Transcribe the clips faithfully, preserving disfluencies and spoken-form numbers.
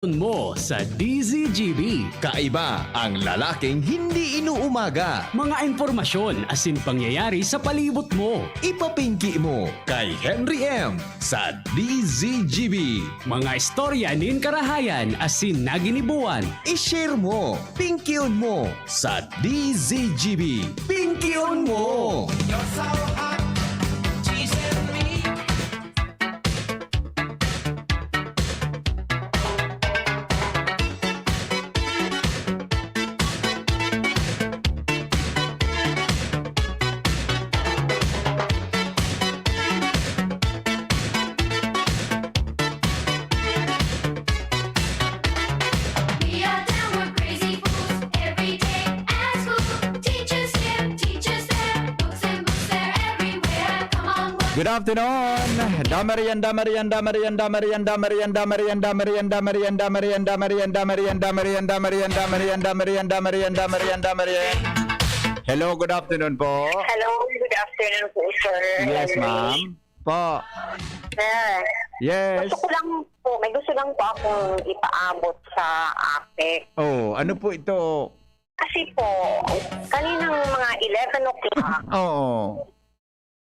mo sa D Z G B. Kaiba ang lalaking hindi inuumaga. Mga impormasyon asin pangyayari sa palibot mo. Ipapingki mo kay Henry M sa D Z G B. Mga istorya nin karahayan asin naginibuan. I-share mo, pingkion mo sa D Z G B. Pingkion mo! You're so hot, teasing me. We are downward crazy fools every day at school. Teachers here, teachers there, books and books, they're everywhere. Come on, what Good afternoon. Damarian, damarian, damarian, damarian, damarian, damarian, damarian, damarian, damarian, damarian, damarian, damarian, damarian, damarian, damarian, damarian, damarian, damarian. Hello, good afternoon po. Hello, good afternoon po, sir. Yes, Henry. Ma'am. Po. Sir, Yes. gusto ko lang po, may gusto lang po akong ipaabot sa APEC. Oh, ano po ito? Kasi po, kaninang mga eleven o'clock, Oo.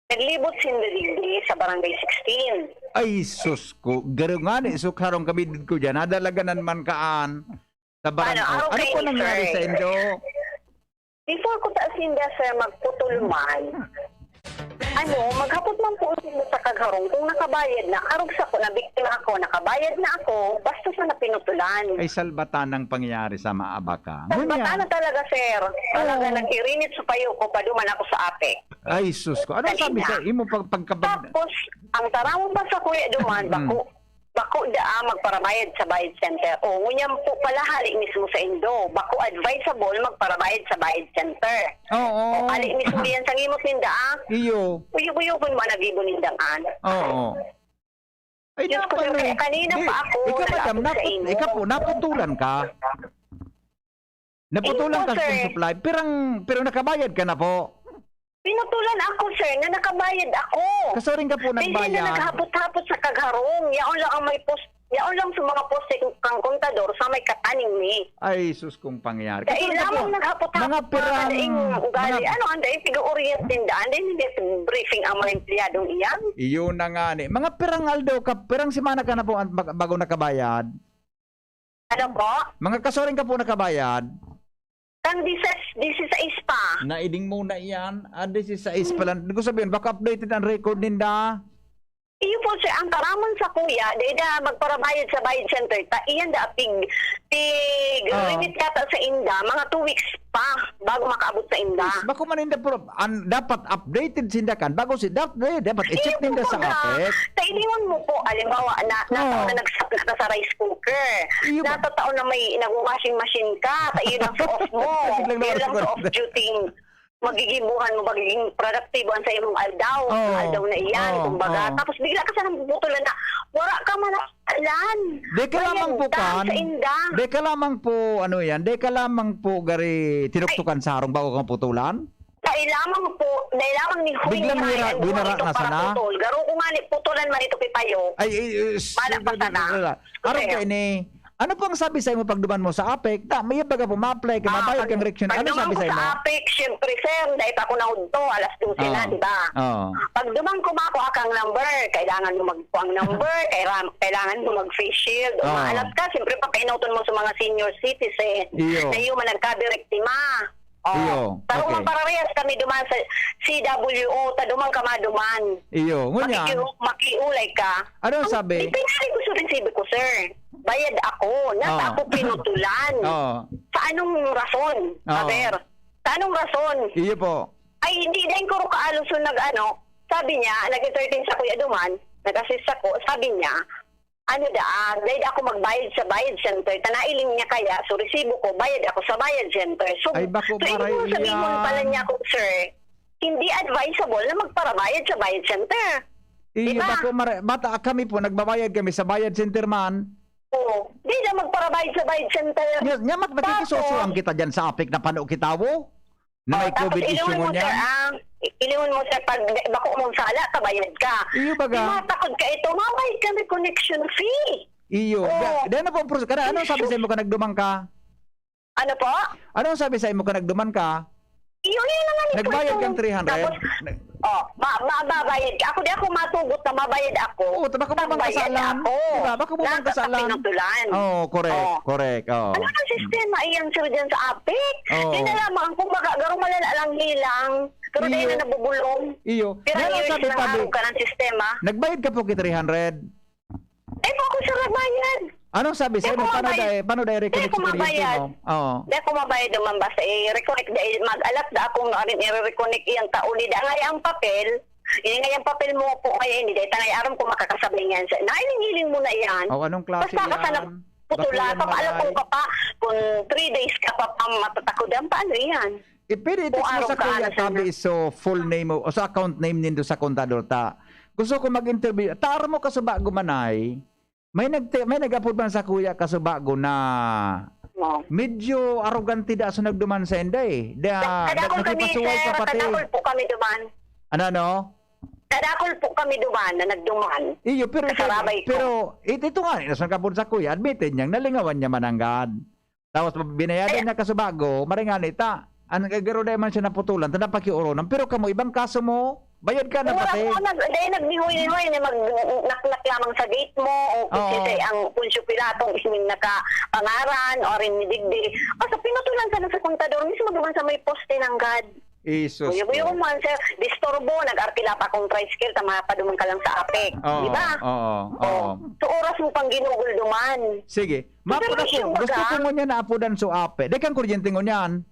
naglibot sinda digdi sa Barangay sixteen. Ay, sus ko. Garo nga ni, so, karong kami ko dyan. Nadalaganan man kaan. Sa Paano? barangay. Araw Ano kayo po ni nangyari sir? sa inyo? Before ko ta sinda, sir, magputol man, ano, maghapot man po sila sa kagharong kung nakabayad na. Arog sa ko, nabiktima ako, nakabayad na ako, basta sa napinutulan. Ay, salbatan ang pangyayari sa maabaka. Salbatan Ngunyan, na talaga, sir. Talaga, Oo. nag-irinit sa payo ko, paduman ako sa APEC. Ay, sus ko. Ano Dali sabi na. sa imo pag, pagkabag- Tapos, ang taramon pa sa kuya duman, Mm. bako, bako daa magparabayad sa bayad center. O, ngunyan po pala, hali mismo sa indo. Bako advisable magparabayad sa bayad center. Oo. O, hali mismo yan sa ngimot ninda, ah. Iyo. Uyog-uyog mo, nagibo nindang an. Oo. Ay, Diyos ko, naku, sir, ano kaya eh. kanina Di, pa ako ikaw, madam, nalapit sa naput-, imo. ikaw po, naputulan ka. Naputulan Ayun po, ka sa sir. supply. Pirang, pero nakabayad ka na po? Pinutulan ako, sir, na nakabayad ako. Kasuring ka po Dahil nagbayad. na naghapot-hapot sa kagharong. Yaon lang ang may post, yaon lang sa mga poste kang kontador sa may kataning ni. Ay, sus, kung pangyayari. Dahil Kasuring ka lamang po. naghapot-hapot Mga mga pirang, kadaing ugali. mga Ano, ang dahil tiga-orient tindahan, dahil hindi briefing ang mga empleyadong iyan. Iyon na nga ni. Mga pirang aldo ka, pirang semana ka na po ang bag-, bago nakabayad? Ano po? Mga kasuring ka po nakabayad? Kang dises-, diseseis pa. Naiding mo na iyan. Ah, diseseis pa lang. Gusto sabihin, baka updated ang record ninda. Iyo po, sir, ang karamon sa kuya, dahil na magparabayad sa bayad center, ta, iyan da, tig, tig, Ah. limit yata sa inda, mga two weeks pa bago makaabot sa inda. Yes, bako man inda, pero an-, dapat updated sinda kan. Bago si, dap-, eh, dapat i-check Iyo ninda po sa baga. APEC. Sa ilingon mo po, halimbawa, na, Oo. nataon na nagsapla ka sa rice cooker. Iyo ba? Natatao na may nag-washing machine ka, sa iyo lang sa off mo. Biglang Iyo lang sa nawala off ko. duty. Magiging buhan mo, magiging produktibo ang sa imong aldaw, Oo. aldaw na iyan, Oo. kumbaga. Oo. Tapos bigla ka sa nang puputulan na, wala ka man alam. Di ka Ayan, lamang po tan, kan. sa inda. Di ka lamang po, ano yan, di ka lamang po gari tinuktukan sa harong bago kang putulan? Dahil lamang po, dahil lamang ni Huy Biglang ni Hay wira-, ang winara dumatok na para sana? putol. Garo ko nga ni putulan man ito kay Payo. Ay, ay, ay, s-, Bala pa sana. Aron Okay. kaini, ano pong sabi sa imo pagduman mo sa APEC? Ta, may baga po, ma-apply ka, Ah, mabayad pag-, kang reksyon. Ano pagduman sabi ko sa sa imo? APEC, syempre, sir, dahil pa ako nahudto, alas dose na, Ah. di ba? Oo. Pagduman ko, ma, kuha kang number, kailangan mo magkuha ang number, kailangan, kailangan mo mag-face shield. Oo. Umaalat ka, syempre, papainuton mo sa mga senior citizen Iyo. na yung mga nagkabiriktima. Oh, Iyo, sa Roma okay. Pararehas kami duman sa C W O, ta duman ka maduman. Iyo, ngunyan. Makikiu-, makiulay ka. Ano ang Ang sabi? Di pinari ko sa resibo ko, sir. Bayad ako. Nasa Oo. ako pinutulan. Oo. Sa anong rason? Oo. Aber, sa anong rason? Iyo po. Ay, hindi din ko kaaloson nag-ano. Sabi niya, nag-entertain sa kuya duman, nag-assist ako. Sabi niya, ano da, ah, dahil ako magbayad sa bayad center, ta nailing niya kaya, so resibo ko, bayad ako sa bayad center. So, Ay, bako, so, ibig paray mong sabihin iyan. pala niya ako, sir, hindi advisable na magparabayad sa bayad center. Iyo, Diba? bako, mara-, bata kami po, nagbabayad kami sa bayad center man. Oo. Di na magparabayad sa bayad center. Nga, nga, mak-, Tapos, nakikisosyoan kita dyan sa APEC na pano kitawo? Na may Oh, tapos COVID issue ilingon mo mo, sir, niyan? ah, i-, ilingon mo, sir, pag bako mong sala, kabayad ka. Iyo, baga. Di matakod ka ito, mabayad ka may connection fee. Iyo. Oo. Da-, dahil na po, pros-, kada, ano sabi sa imo ka nagduman ka? Ano po? Ano sabi sa imo ka nagduman ka? Iyo, yun naman yung Nagbayad kang three hundred? Tapos, oh, ma-, ma-, mabayad ka. Ako, di ako matugot na mabayad ako. Oo, baka mo mang Nagbayad kasalan. ako. Di ba? Baka mo mang Nasa kasalan. kapinutulan. Oo, correct, Oh. correct, oo. Ano ang sistema iyan, sir, dyan sa APEC? Oo. Yun na lamang, kumbaga, garo malala lang hilang. Pero dahil Iyo. na nabubulong. Iyo. Pero Meron yun, sabi, isang tabi, araw ka ng sistema. Nagbayad ka po ki three hundred? Eh, po ako, sir, nagbayad. Anong sabi Di sa'yo? ako Paano mabayad. dai, paano dai Di reconnect ako sa kuryente mabayad. mo? Oo. Di ako mabayad naman basta i-reconnect. Dahil mag-alat na akong naarin i-reconnect iyang tao ni da. Ngayon ang papel, ini nga yung papel mo po ngayon, hindi dahil tangay aram ko makakasabay niyan siya. Nahiling-hiling mo na iyan. O, anong klase Basta ka sana iyan? putula Bakuyan pa, alam ko manay. ka pa, kung three days ka pa, pa matatakodan, paano iyan? Eh, pwede Kung i-text mo araw sa ka, kuya, ano sana? tabi, so, full name mo, o sa account name nindo sa kontador ta. Gusto ko mag-interview. Taar mo ka sa bago manay. May nagte-, may nag-apod man sa kuya ka sa bago na Oo. medyo arogante da so nagduman sa inda eh. Da, Kadakol kami, nagipasuway sir. pa pati. Kadakol po kami duman. Ano, ano? Kadakol po kami duman na nagduman. Iyo, pero ito, Kasarabay ko. pero it-, ito nga, nasa kapon sa kuya, admitted niyang nalingawan niya mananggad. Tapos binayadan Ay. niya kasubago, maray nga ni ta. An garo dai man siya naputulan, ta napakioronan. Pero kamo, ibang kaso mo, bayad ka na Wala pati. ko nag-, dai nagnihoy-nihoy na mag-, knock-knock lamang sa gate mo, o kung Oo. sisay ang Poncio Pilato, isming nakapangaran, o rin ni Digdi. Basta pinutulan ka na sa kontador, mismo duman sa may poste ng God. Jesus Kuya, kuya ko. ko man, sir, disturbo, nag-arkila pa akong tricycle, tama pa duman ka lang sa APEC. Oo, Di ba? oo, Oh. oo. So, oras mo pang ginugol duman. Sige. Mapo Pero na po. yung Gusto baga ko ngunyan na apodan so ape. Di kang kuryente ngunyan.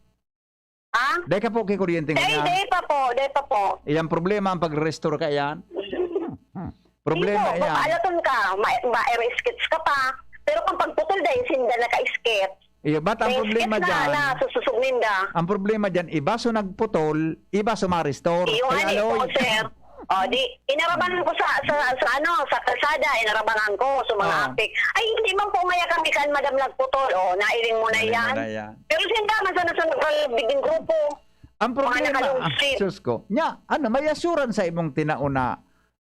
Ha? Di ka po kay kuryente Day, ngunyan. day pa po, day pa po. Iyang problema ang pag-restore ka yan. Problema Hindi po, yan. mapaalaton ka, ma-, ma-air skits ka pa. Pero kung pagputol dahil sinda naka-skits, Iyo, ba't ang may problema skits na, dyan? na sususog ninda. Ang problema dyan, iba so nagputol, iba so ma-restore. Iyo nga Kaya, ni po, Lloyd. sir. O, di, inarabangan ko sa, sa, sa ano, sa kalsada, inarabangan ko sa mga Ah. apik. Ay, hindi man po ngaya kami kan Madam nagputol. O, nailing mo na Nailing mo yan. na yan. Pero sinda man sa nasunod ka biging grupo. Ang Mga problema, nakalungsit. ah, Diyos ko. Nya, ano, may assurance sa imong tinao na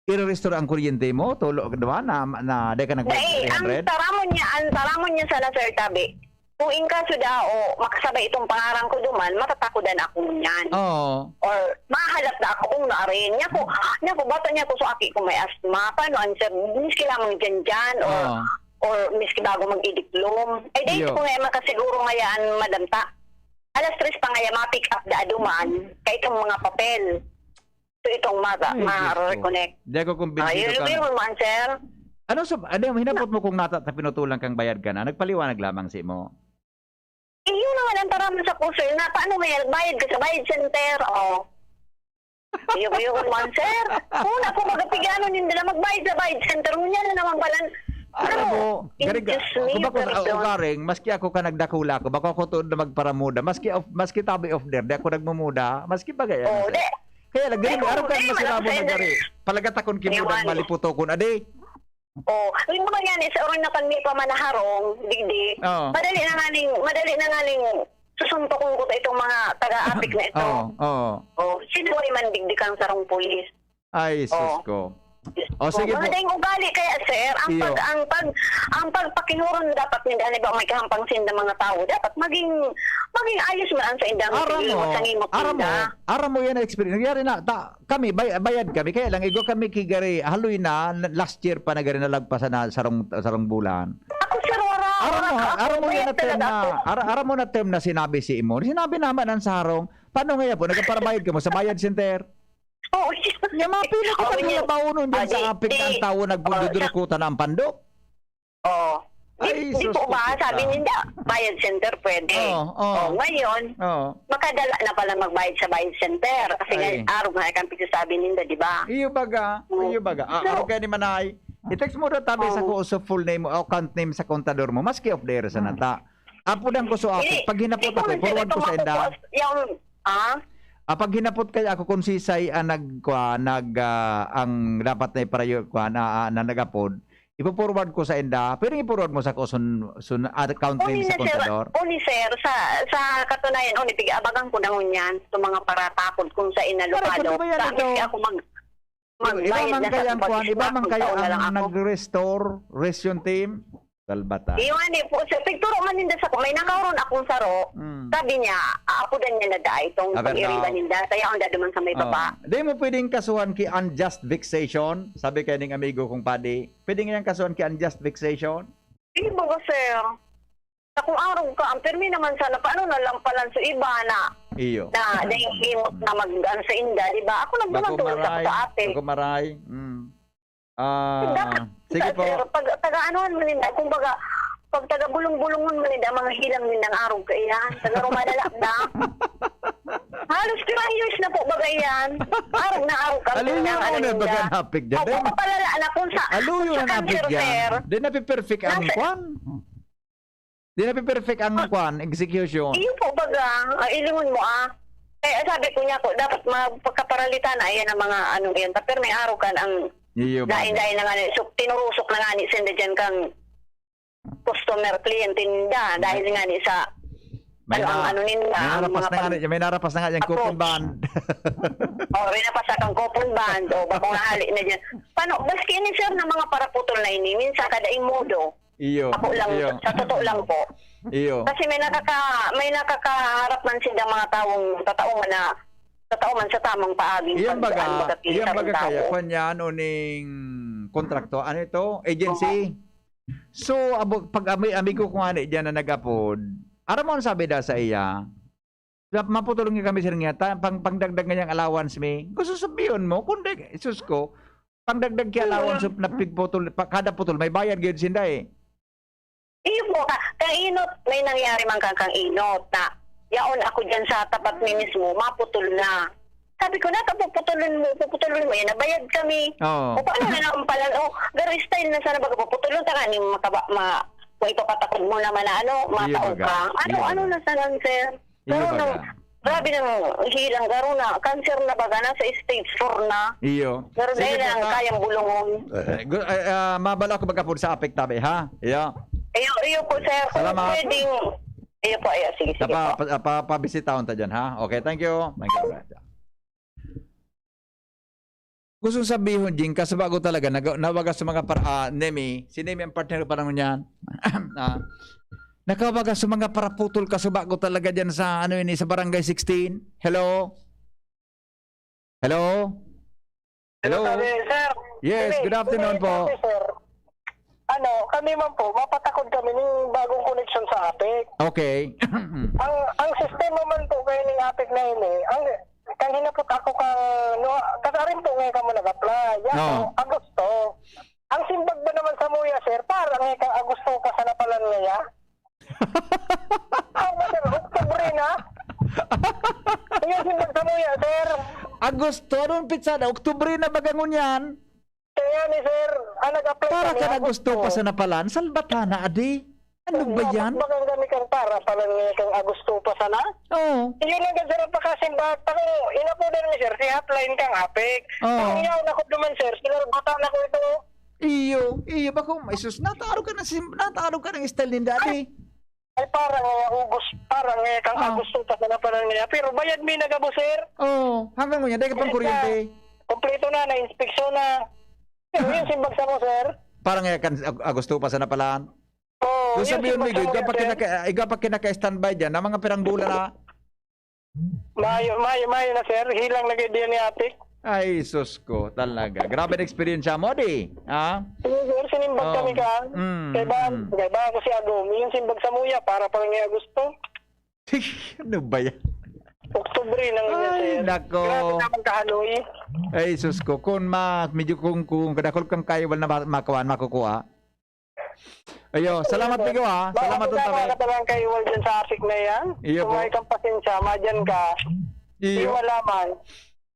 i-restore ang kuryente mo? Tulo, di ba? Na, na, di ka nag- Dai, ang three hundred? taramon niya, ang taramon niya sana, Sir Tabi. Kung in kaso dao, makasabay itong pangaran ko duman, matatakodan ako niyan. Oo. Or mahalat na ako kung naarin. Niya ko, niya ko, bata niya ko sa aki ko may asma. Paano ang sir? Miski lamang dyan-dyan or, Oo. or miski bago mag-idiplom. Ay, dahil Iyo. ko nga makasiguro ngayaan, madam, ta. Alas tres pa ngaya, ma-pick up da duman, kay itong mga papel. So, itong mata, Ay, Diyos ko. ma-reconnect. Di ako kumbinsido Ay, yun, ka. yun, man, sir. Ano sa, ano yung hinapot mo kung nata ta pinutulan kang bayad ka na? Nagpaliwanag lamang si mo? Eh, yun naman ang taraman sa puso, eh, na paano may bayad ka sa bayad center? Oh. Iyo, iyo, man, sir. Una ko, magapigano ninda na magbayad sa bayad center. Ngunyan na naman pala. Alam Pero, mo, eh, Gariga, Diyos ako mio, ba kung pardon. ugaring, maski ako ka nagdakula ako, bako ako tuod na magparamuda, maski off, maski tabi off there, di ako nagmumuda, maski bagay, ano, Oo, sir. di. Kaya lang, Di, ganun, oo, araw ka di, na sila mo malapit na na gari. Palagat akong kimuda, Ewan. maliputokon, adi. Oh, yung mga yan, isa orin na kan may pamanaharong, digdi. Oo. Madali na nga ning, madali na nga ning susuntokon ko sa itong mga taga-apik na ito. Oo, oo. Oh, sinuway man digdi kang sarong pulis. Ay, sus Oh. ko. O, Oh, sige mga po. dayong ugali kaya, sir, ang Iyo. pag-, ang pag-, ang pagpakinuron dapat ninda, halimbawa, may kahampang sinda mga tao, dapat maging, maging ayos man ang sa indang Aram mo, iwas ang imot aram mo, ninda. aram mo yan ang experience. Nangyari na, ta, kami, bay-, bayad kami, kaya lang, igo kami kigari, haloy na, n-, last year pa nagari nalagpasan na sarong, sarong bulan. Ako, sir, wala, Aram wala mo, ka ako, aram mo yan bayad na term talaga na, ako. ara-, aram mo na term na sinabi si Imo. Sinabi naman ang sarong, paano nga yan po? Nagparabayad ka mo sa bayad center? Oo, sir. Nya, mapili ko Oo, sa yun. mga baonon dyan Ah, sa di, apik na di. ang tawo nagdudurukutan na ang pandok. Oo. Di, Ay, di sus po ko ba, kita. sabi ninda, bayad center pwede. Oo, oo. Oh, ngayon, Oo. makadala na pala magbayad sa bayad center. Kasi Ay. nga, araw nga kang pagsasabi ninda, di ba? Iyo baga, Oo. iyo baga. Ah, So, araw kaya ni Manay. I-text mo daw tabi sa Oo. ko sa full name o account name sa kontador mo. Maski off the air sa Hmm. nata. Apo dang ko so Hindi, apik. Pag hinapot di ko ako, man sila forward ko sa enda. tumakukuha yung, ah? Ah, pag hinapot kaya ako kung sisay ang nag-, kwa, nag-, ah, ang dapat na iparayo, kwa, na, ah, na nag-apod, ipo-forward ko sa enda. Pwedeng i-forward mo sa ko sun-, sun-, account name Uni sa na, sir, kontador? uni, sir, sa, sa katunayan, uni, pig-abagan ko na ngunyan sa mga paratakod kung sa Pare, inalokado. kung di ba yan Sa ito? miski ako mag-, Iba magbayad man na sa kaya ang kwan, iba pag-iswa, man kaya magtaon na lang ang ako. nag-restore, ration team? Salbata. Iyo nga ni po, sir. Pigturo man ninda sa, may nakaoron akong saro. Mm. Sabi niya, aapodan niya na daay itong Abernaw. Pag-iriba ninda. Kaya ang dado man sa may Oh. baba. Di mo pwedeng kasuhan ki unjust vexation? Sabi kay ning amigo kong padi. Pwede nga yan kasuhan ki unjust vexation? Sige po, sir. Sa kung arog ka, ang pirmi naman sana, paano na lang palan sa iba na, Iyo. na, na himot na mag-, ano sa inda, di ba? Ako nagduman Bago tuloy sa maray. sa ate. Bago maray. Mm. Ah, Dapat, sige po. sir, pag, pag-aanuhan mo ninda, kumbaga, pag taga-bulong-bulungon mo ninda, mga hilang nindang arog kaiyan, taga-rumalala na. Halos three years na po, baga iyan. Arog na arog kami Aluyo na mo na ninda. baga napig dyan. Opo, Dahil papalala na kung sa, aluyo kung sa na napig cancer, yan. sir. Di napiperfect ang Nasa kwan. Di napiperfect ang Ah. kwan, execution. Iyo po, baga, ah, ilingon mo, ah. Kaya sabi ko niya ko, dapat mapagkaparalitan na, ayan ang mga, ano, yan. Pero may araw kan ang Iyo, baga. dain-dain na nga ni, so, tinurusok na nga ni Senda dyan kang customer, kliyente ninda, dahil nga ni sa, May ano, ang na-, ano ninda, may ang narapas mga na nga pag- ni-, may narapas na nga yung Approach. coupon bond. Oh, may napasa kang coupon bond, o, bakong hali na dyan. Paano, maski ni sir ng mga paraputol na ini, minsan kada imodo, Iyo, Ako lang, iyo. sa totoo lang po. Iyo. Kasi may nakaka-, may nakakaharap man silang mga taong, sa tao man na, sa tao man sa tamang paaging Iyan pag-, baga, ano, baga, iyan sa baga tao. kaya, kwan yan, o ning kontrakto, ano ito? Agency? Oo. So, abo-, pag ami-, amigo ko nga ni, diyan na nag-apod, aram mo ang sabi da sa iya? Sa maputol nga kami, sir, nga, ta-, pang, pangdagdag nga niyang allowance mi. Gusto sabihin mo, kung di, sus ko, pangdagdag ki allowance Mm. of na pigputol, pa, kada putol, may bayad gyud sinda eh. Iyo po, ka, kang inot, may nangyari man kang, kang inot na, yaon ako dyan sa tapat mi mismo, maputol na. Sabi ko, "Nata, puputulon mo, puputulon mo, eh, nabayad kami." Oo. O, paano na lang pala, o, garo style na sana baga puputulon, ta nga ni makaba-, ma-, kung ipapatakod mo naman na ano, Iyo, matao baga. ka. Ano, Iyo, ano baga. na sana, sir? Iyo, Pero baga. nung, grabe nang hilang, garo na, cancer na baga, nasa stage four na. Iyo. Pero Sige dahil po, lang ta- kayang bulungon. Eh, gu-, eh, ah, mabalo ako mag-apod sa apek tabi, ha? Iyo. Iyo, iyo po, sir. Kung Salamat. pwedeng, iyo po, iyo. Sige, sige Tapa-, po. pa-, pa-, pabisitahon ta dyan, ha? Okay, thank you. Thank you, brother. Gusto sabihon, Jing, kasubago talaga, naga-, nawaga sa mga par-, ah, Nemi. Si Nemi ang partner ko parang niyan. Ah, nakawaga sa mga paraputol, kasubago talaga dyan sa, ano yun, sa Barangay sixteen. Hello? Hello? Hello? Hello? Sabi, sir. Yes, Hindi, good afternoon hindi, po. sabi, sir. Ano, kami man po, mapatakod kami ning bagong koneksyon sa apek. Okay. Ang, ang sistema man po kayo ning apek na ini, ang, kan hinapot ako kang, no, kasarin po ngayon kamo nag-apply. Yan Oo. po, Agosto. Ang simbag ba naman sa muya, sir, parang ngayon kang Agosto pa sa napalan ngaya? Ano, sir, Oktubre na? Yung simbag sa muya, sir. Agosto, anong pitsada? Oktubre na baga ngunyan? Kaya ni sir, ah, nag-apply Para kami, ka na gusto Agosto. pa sa napalan, salbatana, adi. Ano ba Dapat yan? bagang kami kang para, palan niya kang Agosto pa sana? Oo. Yun ang ganda ng pakasimbahan. Ako, inapunan mi, sir, si hotline kang apek. Oo. Ang yaon ako duman, sir, sinalbatan ako ito. Iyo, iyo, bako, may sus, nataro ka na sim-, nataro ka ng style ni Daddy. Ay, parang nga, August, parang nga kang Ah. Agosto pa sana palan niya. Pero bayad mi na gabo, sir. Oo, hanggang ngunyan, dahil ka pang Bayad na. kuryente. Kompleto na, na-inspeksyon na. Pero yung simbag sa mo, sir. Parang nga kan Ag-, Agosto pa sana palan. Oo, Kung yung sabihin mo, simbag sa ikaw mo, pa sir. kinaka-, ikaw pa kinaka-standby dyan, na mga pirang bulan na. Mayo, mayo, mayo na, sir. Hilang na gid yan ni ate. Ay, sus ko, talaga. Grabe na eksperyensya mo, di? Ha? Sige, sir, sinimbag Oo. kami ka. Mm, Kay ba, mm. kay ba ako si Agom? Yung simbag sa muya, para pa lang ni Agosto. Ano ba yan? Oktubre nang Ay, yan, sir. nako. Grabe naman kahaloy. Ay, sus ko. Kung ma-, medyo kung, kung kadakol kang kaiwal na ma-, makuhaan, makukuha. Ayo, salamat, Migo, ha? Salamat, Maraming Tong Tabe. salamat naman kay Wal dyan sa apik na yan. Iyo po. Kung may kang pasensya, madyan ka. Iyo. Iyo malaman.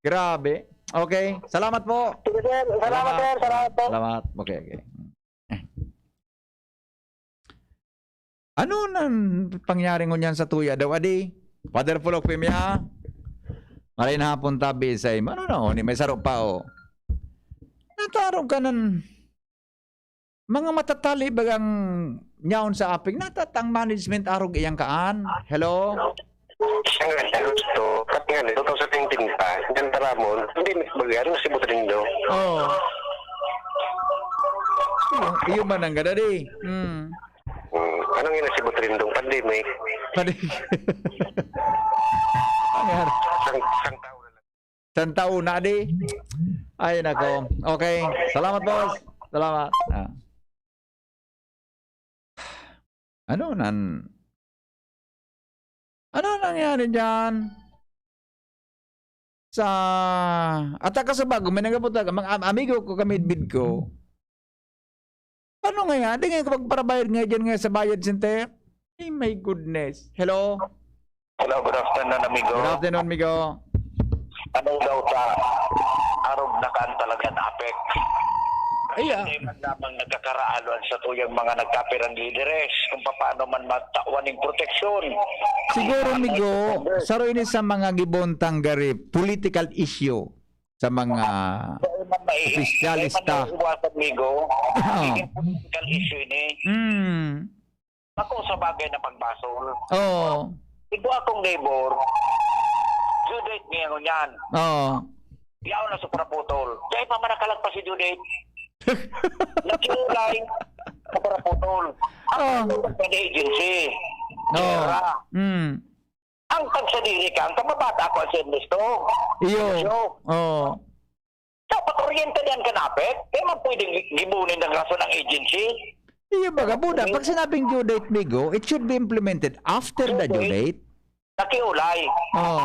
Grabe. Okay. Salamat po. Sige, sir. Salamat, Salamat. sir. Salamat po. Salamat. Okay, okay. Ano nang pangyari ngunyan sa tuya daw, adi? Father Pulok Pimia? Maray na hapon, tabi sa imo. Ano na, oh, ni may saro pa, oh. Natarong ka nan mga matatali bagang nyaon sa aping natatang management arog iyang kaan. Hello? Siya nga, gusto, pati nga, two thousand nineteen pa, yan para mo, hindi, may bagay, ano, si Butalindo? Oh. Iyo, iyo man ang gadadi. Hmm. Hmm. Anong yun si Butrindong pandemic? Pwede. Ang yar-, Sang, sang tao na lang. Santa Una, di? Ay, nako. Okay. Salamat, boss. Salamat. Ah. Ano nan-, ano nangyari diyan? Sa, at saka sa bago, may nagabutag, mga am-, amigo ko, kamidbid ko. Ano nga yan? Di nga kapag parabayad nga dyan nga sa bayad center? Ay, my goodness. Hello? Hello, good afternoon, amigo. Good afternoon, amigo. Ano daw ta, arog na kaan talaga na apek. Ay, ah. Hindi man lamang nagkakaraaloan sa tuyang mga nagkapirang lideres kung paano man matawan ng proteksyon. Siguro, Ang amigo, mga saro ini sa mga gibon tanggari, political issue sa mga Dahil man mai-, opisyalista. Dahil man naiiwasan, amigo, Oo. Naging political issue ini. Mm. Ako sa bagay na pagbasol. Oo. Ito akong neighbor, due date niya ngunyan. Oo. Yaon na sa paraputol. Dahil pa man nakalagpas si due date. Nakiulay sa paraputol. Ang Oo. paraputol pwede agency. Oo. Pera. Mm. Ang pagsadiri ka, ang kamabata ko si Ernesto. Iyo. Iyo. Oo. Dapat orientado yan kanapit. Kaya man pwedeng gi-, gibunin ng rason ng agency. Iyo, baga, buda, pag sinabing due date, migo, it should be implemented after the due date. Nakiulay. Oo.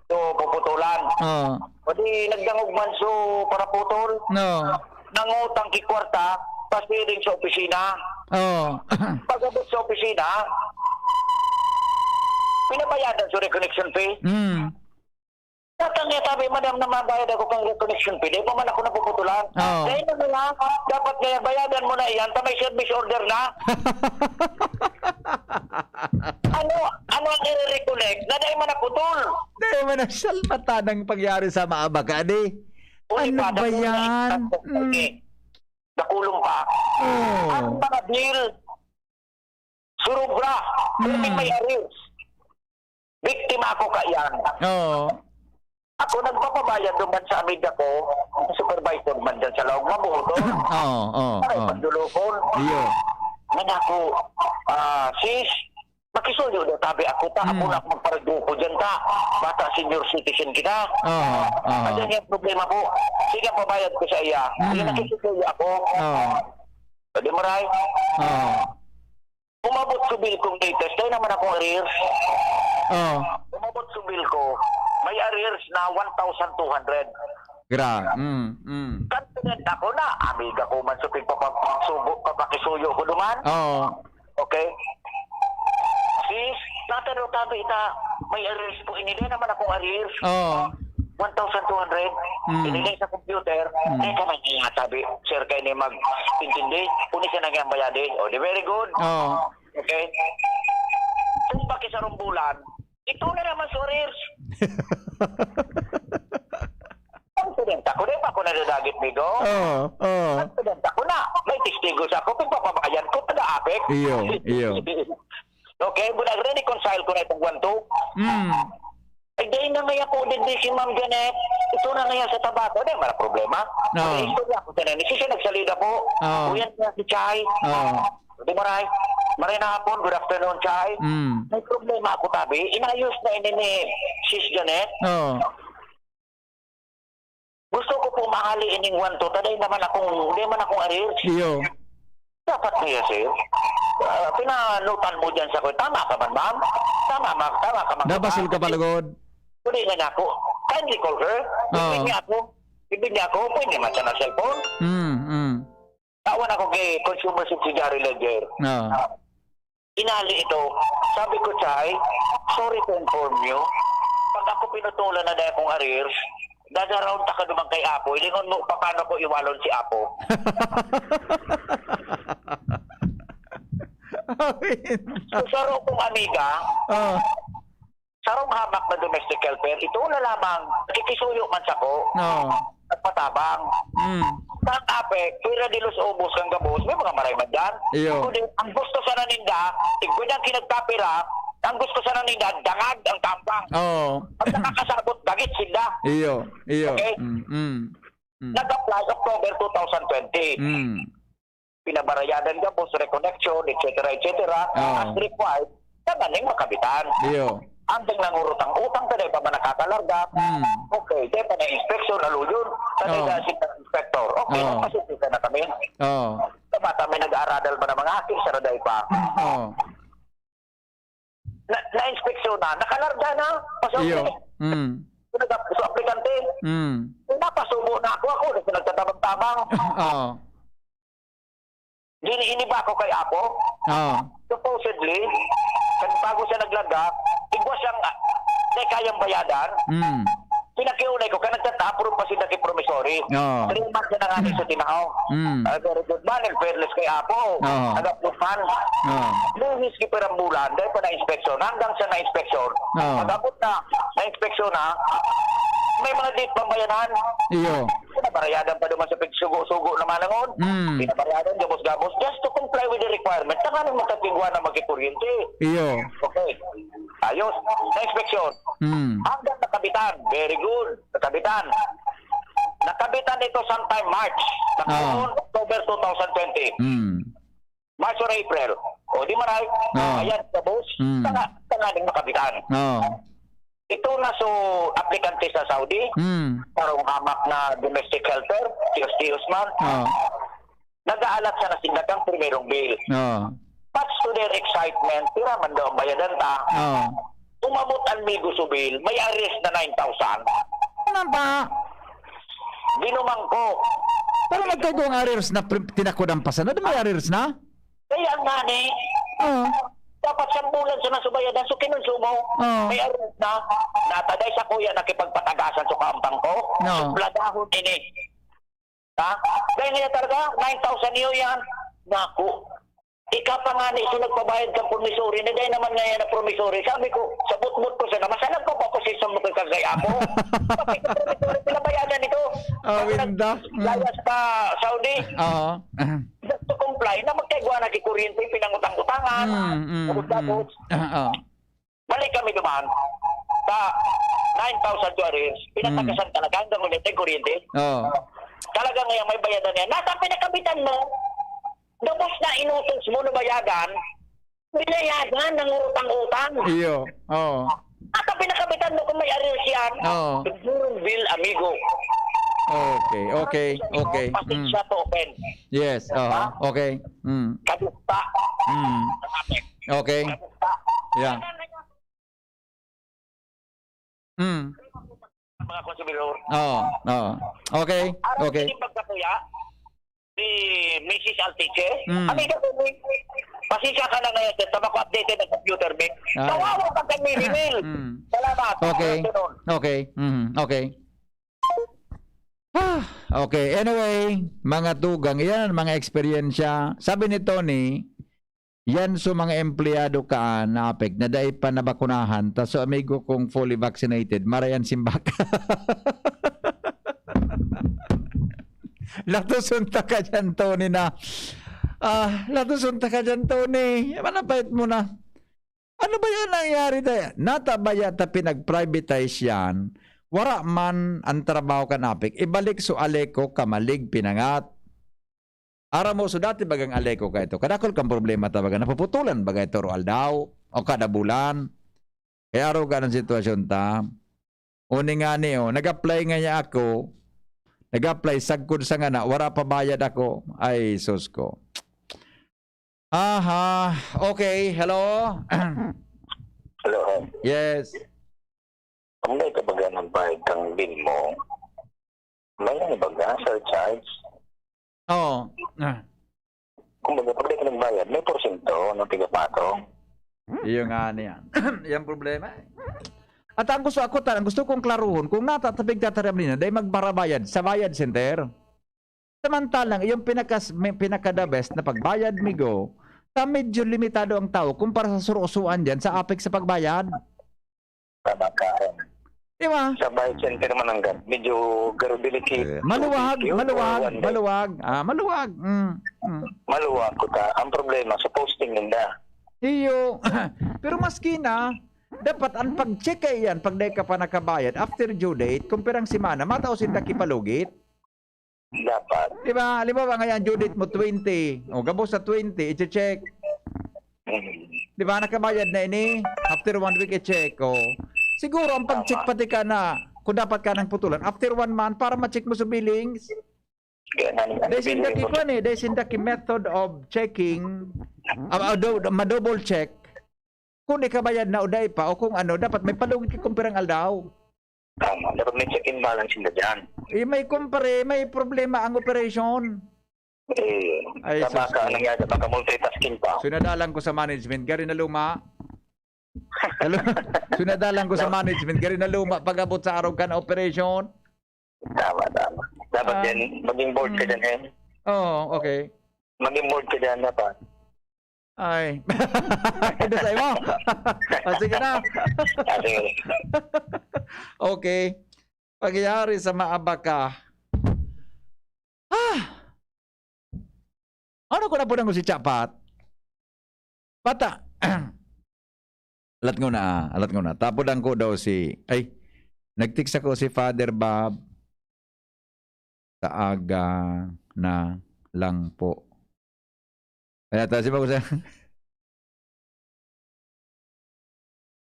So, puputulan. Oo. O di, nagdangog man so paraputol. No. Nangutang ki kwarta, pasiring sa opisina. Oo. Pag-abot sa opisina, pinabayadan sa reconnection fee. Mm. Tatang niya, sabi, "Madam, na mabayad ako kang reconnection fee, di pa man ako napuputulan." Oo. Kaya na nila, dapat kaya bayadan mo na iyan, ta may service order na. Ano, ano ang i-reconnect? Na dahil man naputol. Dahil man ang salpatan ang pangyari sa maabaga, di? Uy, Ano pa, ba dakul na yan? Expenses, Mm. eh. Dakulong pa. Oo. Ang mga bill, surubra. Pero may Mm. may arrears. Biktima ako kaiyan. Oo. Ako nagpapabayad duman sa amiga ko, supervisor man dyan sa Laog Mabuto. Oo, oo, Aray, oo. Pandulupon. Iyo. Nga nako, ah, sis, makisuyo daw tabi ako ta, ako Mm. na magparaduko dyan ta. Bata, senior citizen kita. Oo, oo. Ano yung problema po? Sige, pabayad ko sa iya. Mm. Sige, nakikisuyo ako. Oo. Pwede mo, Ray? Oo. Umabot sa bill kong latest, dahil naman akong arrears. Oo. Umabot sa bill ko, may arrears na one thousand two hundred. Gra-, mm, mm. Confident ako na, amiga ko man sa pagpapasubo, papakisuyo ko duman. Oo. Okay? Sis, natanaw tabi ita, may arrears po ini, dahil naman akong arrears. Oo. One thousand two hundred, Mm. inilay sa computer, Mm. eh, ka may nga tabi, sir, kayo ni mag-intindi, kung isa na nga ang bayadi. O, di very good. Oo. Okay? Kung bakit sa rumbulan, ito na naman sa arrears. Ang student ako, di ba ako nadadagit, migo? Oo, oo. Ang student ako na, may testigo sa ako, pagpapabayan ko, taga-apek. Iyo, iyo. Okay, but I reconcile ko na itong one two. Mm. Ay, dahil na nga ako, digdi si Ma'am Janet, ito na nga sa Tabaco, di, wala problema. Oo. May istorya ako sa nani, siya nagsalida po. Oo. Kuya niya si Chai. Oo. Di maray. Maray na hapon, good afternoon, Chai. Mm. May problema ako, tabi. Inayos na ini ni Sis Janet. Oo. Gusto ko po maali ining one two. Taday naman akong, di man akong arrears. Iyo. Dapat niya, sir. Ah, pinanutan mo dyan sa ko. Tama ka man, ma'am? Tama, ma'am. Tama ka, ma'am. Nabasol ka pa, lugod. Kundi nga na ako. Kindly call her. Oo. Ibig niya ako. Ibig niya ako. Pwede man siya ng cellphone. Mm, mm. Tawan ako kay Consumer Subsidiary Ledger. Oo. Inali ito. Sabi ko, "Chay, sorry to inform you. Pag ako pinutulan na dahil akong arrears, dadaraon ta ka duman kay Apo. Ilingon mo, paano ko iwalon si Apo?" So, saro kong amiga, Oo. sarong hamak na domestic helper, ito na lamang, nakikisuyo man sako, Oo. nagpatabang. Mm. Sa apek, pwera di los ubos kang gabos, may mga maray man dyan. Iyo. Kundi, ang gusto sana ninda, igwad ang kinagkapira, ang gusto sana ninda, dangag ang tambang. Oo. Pag nakakasabot, dagit sila. Iyo, iyo. Okay? Mm, mm, mm. Nag-apply October two thousand twenty. Mm. pinabarayadan gabos, reconnection, et cetera, et cetera, Oo. as required, tanganing makabitan. Iyo. Ang ding nangurutang-utang, ta dai pa man nakakalarga, Hmm. okay, dai pa na inspeksyon, aluyon, ta dai Oo. na si inspector. Okay, Oo. nagpasensya na kami. Oo. Sa bata, may nag-aaradal ba na mga haki, sa raday pa? Oo. Na, na-inspeksyon na, nakalarga na, pasauli. Iyo. Mm. Nag-, sa aplikante. Mm. Napasubo na ako, ako na nagtatabang-tabang. Oo. Gini-, iniba ko kay Apo. Oo. Supposedly, kan bago siya naglarga, igwa siyang, ah, di kayang bayadan. Mm. Pinakiunay ko, kan nagtataapon pa sinda ki promissory. Oo. Three months na nga ni sa tinaw. Mm. Ah, very good man, in fairness kay Apo. Oo. Nag-approve man. Oo. Luhis ki pirang bulan, dahil pa na-inspeksyon. Hanggang sa na-inspeksyon. Oo. Pag-abot na, na-inspeksyon na, may mga date pang bayanan. Iyo. Pinabarayadan pa duman sa pagsugo-sugo naman nangon. Mm. Pinabarayadan, gabos-gabos, just to comply with the requirement. Tanganing magkatigwa na magkikuryente. Iyo. Okay. Ayos. Na-inspeksyon. Mm. Hanggang nakabitan. Very good. Nakabitan. Nakabitan ito sometime March. Nagkaroon, Ah. October two thousand twenty. Mm. March or April. O, di maray. Ah. Ayan, sa boss. Mm. Tanga, tanganing makabitan. Ah. Ito na so aplikante sa Saudi. Mm. Parang hamak na domestic helper, tiyos-tiyos man. Ah. Nag-aalat sa nasinda kang primerong bill. Oo. Much to their excitement, pira man daw ang bayadan ta. Oo. Umabot ang Migos o bill, may arrears na nine thousand. Ano ba? Dinumang ko. Pero nagkaigwa ang arrears na pri-, tinakodan pa sana, di may arrears na? Kaya nga ni, Oo. dapat siyang bulan sa nasubayadan, so kinonsumo. Oo. May arrears na. Nataday sa kuya, nakipagpatagasan sa kaampang ko. Oo. Supladahon ini. Ha? Dahil niya talaga, nine thousand niyo yan. Naku. Ika pa nga ni, so nagpabayad kang promissory, na dahil naman nga yan ang promissory. Sabi ko, sa butbut ko sana, "Masa nagpapaposisyon mo kay Kagay Apo?" Sabi ko, "Promissory, pinabayadan ito." Ah, Tapos winda. Mm. naglayas pa Saudi. Oo. Just to comply, na magkaigwa na kikuryente, pinangutang-utangan. Mm, mm, Tapos, mm. tapos, Ah, ah. Balik kami duman sa nine thousand to arrears. Pinatagasan Mm. talaga hanggang ulit ang kuryente. Oo. Talaga ngayon may bayadan niya. Nasa pinakabitan mo, gabos na inutos mo na bayadan, binayadan ng utang-utang. Iyo. Oo. Nasa pinakabitan mo kung may arrears yan. Oo. Zero bill, amigo. Okay, okay, okay. Pasensya Mm. to offend. Yes, aha. Okay. Mm. Kadusta. Mm. Okay. Yeah. Mm. Mga konsumidor. Oo, oo. Okay, Araw okay. Ini pagkatuya ni Missus Altique. Mm. Amiga ko, ni-, pasensya ka na ngayon, sir. Tama ko updated ang computer, Vic. Ah. Kawawa ka kay Mary Mel. Mm. Salamat. Okay. Good afternoon. Okay. Mm, okay. Ah, okay. Anyway, mga tugang, yan ang mga eksperyensya. Sabi ni Tony, yan so mga empleyado kaan na apek na dai pa nabakunahan, ta so amigo kong fully vaccinated, marayan simbak. Latoson ta ka dyan, Tony, na. Ah, latoson ta ka dyan, Tony. Manapait mo na. Ano ba yan nangyari tayo? Nata ba yata pinag-privatize yan? Wara man ang trabaho kan apek. Ibalik so Aleco kamalig pinangat. Aram mo, so dati bagang Aleco ka ito. Kadakol kang problema ta baga. Napuputulan baga ito ro aldaw o kada bulan. Kaya araw ka ng sitwasyon ta. Uni nga ni, oh, nag-apply nga niya ako. Nag-apply, sagkod sa ngana, wara pa bayad ako. Ay, sus ko. Aha. Okay, hello? Hello. Yes. Kung may kabaga ng bayad kang bill mo, may ano baga, surcharge? Oo. Ah. Kumbaga, pag di ka nagbayad, may porsyento ng tigapatong. Iyo nga niyan. Yan problema eh. At ang gusto ako, ta-, ang gusto kong klaruhon, kung natatabig tataram nina, dahil magbarabayad sa bayad center. Samantalang, yung pinakas-, may, pinaka-the best na pagbayad, migo, ta medyo limitado ang tao kumpara sa surusuan dyan sa apek sa pagbayad. Tama ka. Di ba? Sa bayad center man ang gab-, medyo garo delicate. Eh, maluwag, Two days yun, maluwag, or one day? maluwag. Ah, maluwag. Mm, mm. Maluwag ko ta. Ang problema, sa posting ninda. Iyo. Pero maski na, dapat ang pag-check kay yan, pag dai ka pa nakabayad, after due date, kung pirang semana, matao sinda kipalugit. Dapat. Di ba? Halimbawa, ngayon, due date mo, twenty. O, gabos sa twenty, i-check. Mm. Di ba? Nakabayad na ini. After one week, i-check. O. Siguro, ang pag-check Tama. pati ka na, kung dapat ka nang putulan, after one month, para ma-check mo sa billings. Kaya nga, ang Dahil sinda billing ki mo kwan eh, dahil sinda ki method of checking, ah, ah, do-, ma-double check, kung ikabayad na o dai pa, o kung ano, dapat may palugit ki kung pirang aldaw. Tama. Dapat may check-in balance sila dyan. Eh, may kumpare, may problema ang operation. Eh, Ay, na sus, baka, eh. ano nga, baka multitasking pa. Sunadalan ko sa management, gari na luma. Hello? Sunadalan ko sa No. management, gari na luma, pag-abot sa araw ka na operation. Tama, tama. Dapat Ah. din, maging board ka Mm. dyan, eh. Oo, okay. Maging board ka dyan, dapat. Ay. Ito sa imo. Ah, sige na. Ah, sige. Okay. Pangyayari sa maabaka. Ah! Ano ko na po nang si Chapat? Pata. Alat nguna, alat nguna. Tapod ang ko daw si, ay, nag-text ako si Father Bob. Sa aga na lang po. Kaya ta, si Bob,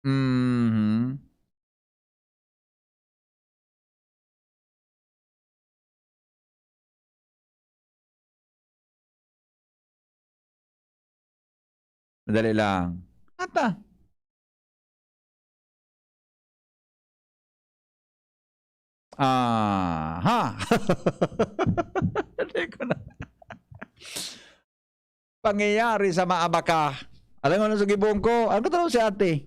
Mhm. Madali lang. Ata. Aha. Hindi ko na. Pangyayari sa maabaka. Alam mo na sa gibong ko, ano ka tawag si ate?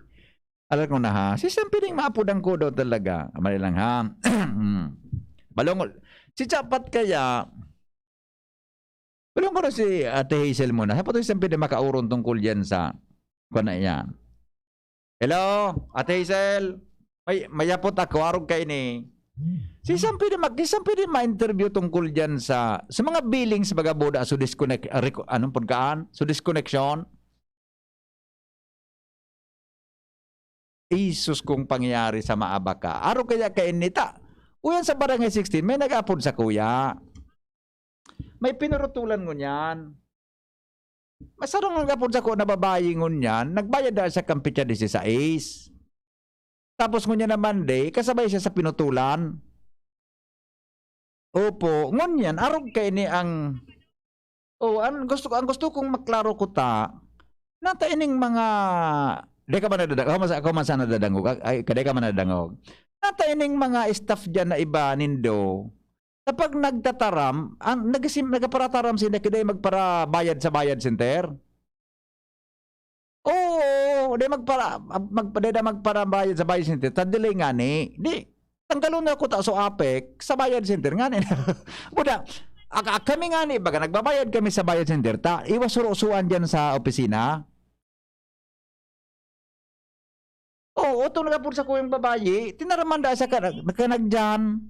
Alam ko na ha. Si San Piling maapod ang kudo talaga. Mali lang ha. Hmm. Balong, si Chapat kaya, balong ko na si Ate Hazel muna. Sa patong isang pwede makauron tungkol yan sa, kung na yan. Hello, Ate Hazel? May, mayapot ako, arog kayo ni. Si isang pwede, mag, isang pwede ma-interview tungkol dyan sa, sa mga billing sa mga boda, so disconnect, ah, reco-, anong pagkaan? So disconnection? Isus kung pangyayari sa maabaka. Aro kaya kainita? Uyan sa Barangay sixteen, may nag-apod sa kuya. May pinurutulan ngunyan. Masarang nag-apod sa ko na babayi ngunyan, nagbayad na siya kan petsa disisais. Tapos ngunyan naman, de, kasabay siya sa pinutulan. Opo, ngunyan, arog kaini ang, oh, ang gusto ko, ang gusto kong maklaro ko ta, nata ining mga, di ka ba nadadangog? Ako man sa, ako man sa nadadangog. Ay, ka, di ka man nadadangog. Nata ining mga staff diyan na iba nindo, kapag nagtataram, ang nagasim-, nagaparataram sila, kaya magparabayad sa bayad center. Oo, di magpara-, magpa-, di na magparabayad sa bayad center. Ta delay ngani. Di, tanggalon na ko ta so apek sa bayad center ngani. Buda, aka-, kami ngani, baga nagbabayad kami sa bayad center, ta iwas surusuan diyan sa opisina. Oo, oto nagapod sa kuyang babayi, tinaraman da sa ka-, kanagdian.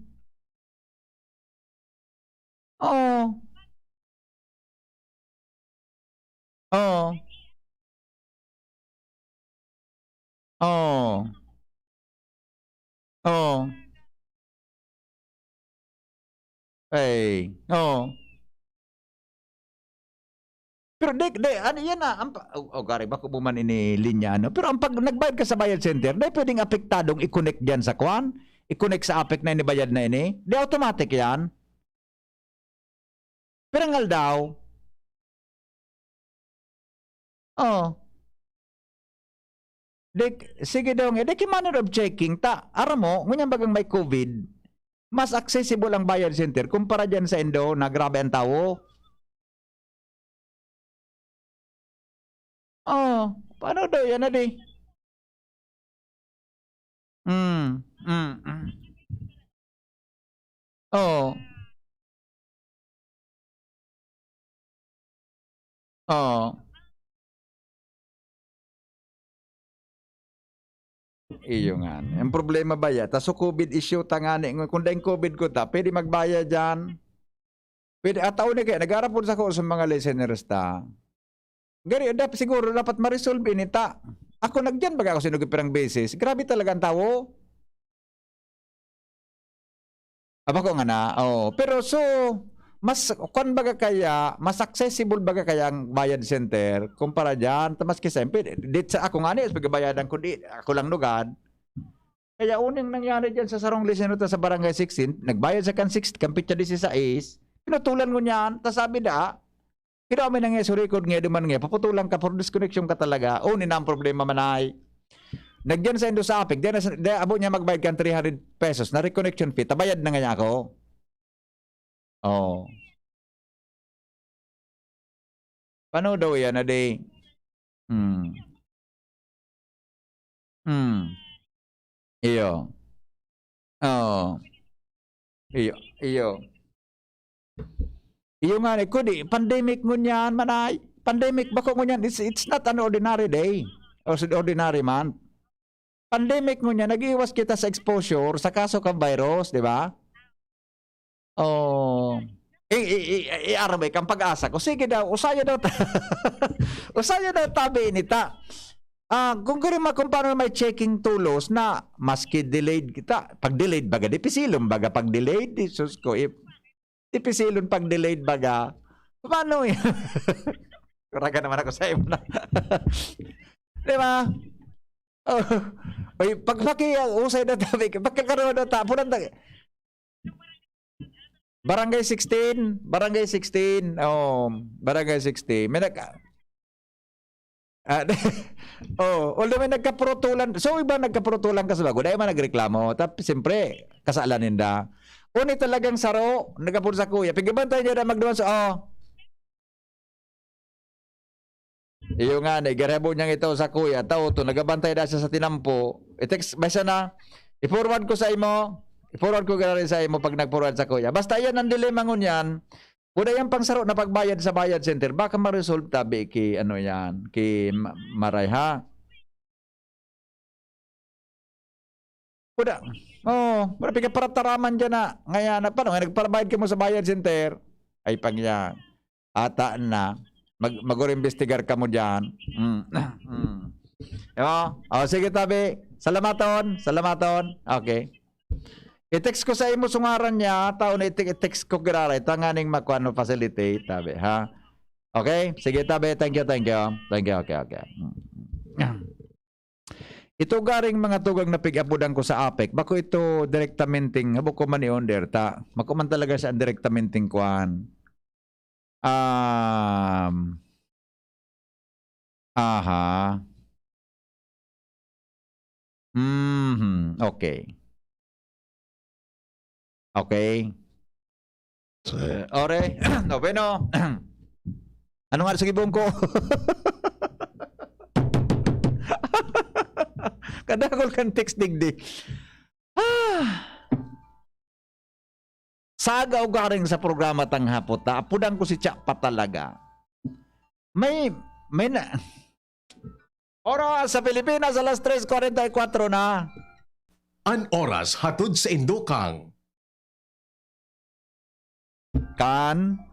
Oo. Oo. Oo. Oo. Ay, oo. Pero di, di, ano, yan na, ang pa-, oh, oh, gari, bako mo man ini linya, ano? Pero ang pag nagbayad ka sa bayad center, di pwedeng apektadong i-connect diyan sa kwan? I-connect sa apek na inibayad na ini? Di automatic yan? Pirang aldaw? Oh. Di, sige daw nga, di ki manner of checking ta. Aram mo, ngunyan bagang may covid, mas accessible ang bayad center kumpara diyan sa Indo na grabe ang tawo. Oh, paano daw yan, adi? Mm, mm, mm. Oo. Oo. Iyo nga. Ang problema ba ya? Ta so covid issue ta ngani. Kung daing covid ko ta, pwede magbayad diyan. Pwede, ataw ni kaya, nag-arapod sa ko sa mga listeners ta. Gari, dap-, siguro dapat ma-resolve ini ta. Ako, nagdiyan baga ako sinugod pirang beses. Grabe talaga ang tawo. Aba ko nga na, oo. Pero so, Mas, kwan baga kaya, mas accessible baga kaya ang bayad center kumpara diyan? Ta maski siyempre, di sa ako nga ni, pagbabayadan ko, di, ako lang lugad. Kaya uning nangyari diyan sa sarong listener ta sa Barangay sixteen, nagbayad sa kan six, kan petsa dieciséis, pinutulan ko niyan, ta sabi da, "Kinaw mi na nga sa record nga, duman nga, paputulan ka for disconnection ka talaga." O, ni na ang problema man ay. Nagyan sa indo sa apik, di na sa, di, abo niya magbayad kan three hundred pesos na reconnection fee, tabayad na nga niya ako. Oh. Paano daw yan, adi? Hmm. Hmm. Iyo. Oo. Iyo, iyo. Iyo nga ni, kudi, pandemic ngunyan, manay. Pandemic bako ngunyan, it's, it's not an ordinary day or s-, ordinary month. Pandemic ngunyan, nag-iwas kita sa exposure sa kaso kan virus, di ba? Oh. I, i, i, i, arabay kang pag-asa ko. Sige daw, usaya daw ta-, usaya daw tabi ini ta. Ah, kung guri ma-, kung paano may checking tulos na maski delayed kita, pag delayed baga, dipisilon baga pag delayed, Jesus ko, if dipisilon pag delayed baga, paano yan? Kuraga naman ako sa imo na. Di ba? Oh. Oy, pag paki-, usay na tabi, pagkakaroon na ta-, punan ta-, Barangay sixteen, Barangay sixteen, oh, Barangay sixteen. May nag-, ah, oh, although may nagkapurutulan, so iba nagkapurutulan ka sa bago, dahil man nagreklamo, tap-, siyempre, kasalan ninda. Uni talagang saro, nagapon sa kuya, pigabantay niya na magduman sa, oh. Iyo nga ni, garihabon niyang ito sa kuya, tao to, nagabantay na siya sa tinampo. I-text, basta na, i-forward ko sa imo, i-forward ko gari sa imo pag nag-forward sa kuya. Basta iyan ang dilemma ngunyan, kuda yang pangsaro na pagbayad sa bayad center, baka ma-resolve tabi ki, ano yan, ki Ma-, Maray, ha? Kuda, oh, wala pigkaparataraman dyan na. Ngayon, na, paano nga nagparabayad ka mo sa bayad center? Ay, pag niya, ata na. Mag-, mag-imbestigar ka mo dyan. Mm. Mm. Oh, oh, sige, tabi. Salamaton. Salamaton. Okay. I-text ko sa imo sungaran niya, tao na i-te-, i-text ko giraray, tanganing makuan mo facilitate, tabi, ha? Okay? Sige, tabi. Thank you, thank you. Thank you, okay, okay. Mm. Ito garing mga tugang na pig-apodan ko sa apek, bako ito direktamenteng, habo ko man i-under ta. Mako man talaga siya ang direktamenteng kuan. Um, aha. Mhm, okay. Okay. Ore, no, bueno. Ano nga sa gibong ko? Kadakol kan text digdi. Ah. Saga o garing sa programa tang hapot, ta, apudan ko si Cha pa talaga. May, may na, Oras sa Pilipinas, alas tres kwarenta y kuwatro na. An oras hatod sa indo kang Kan?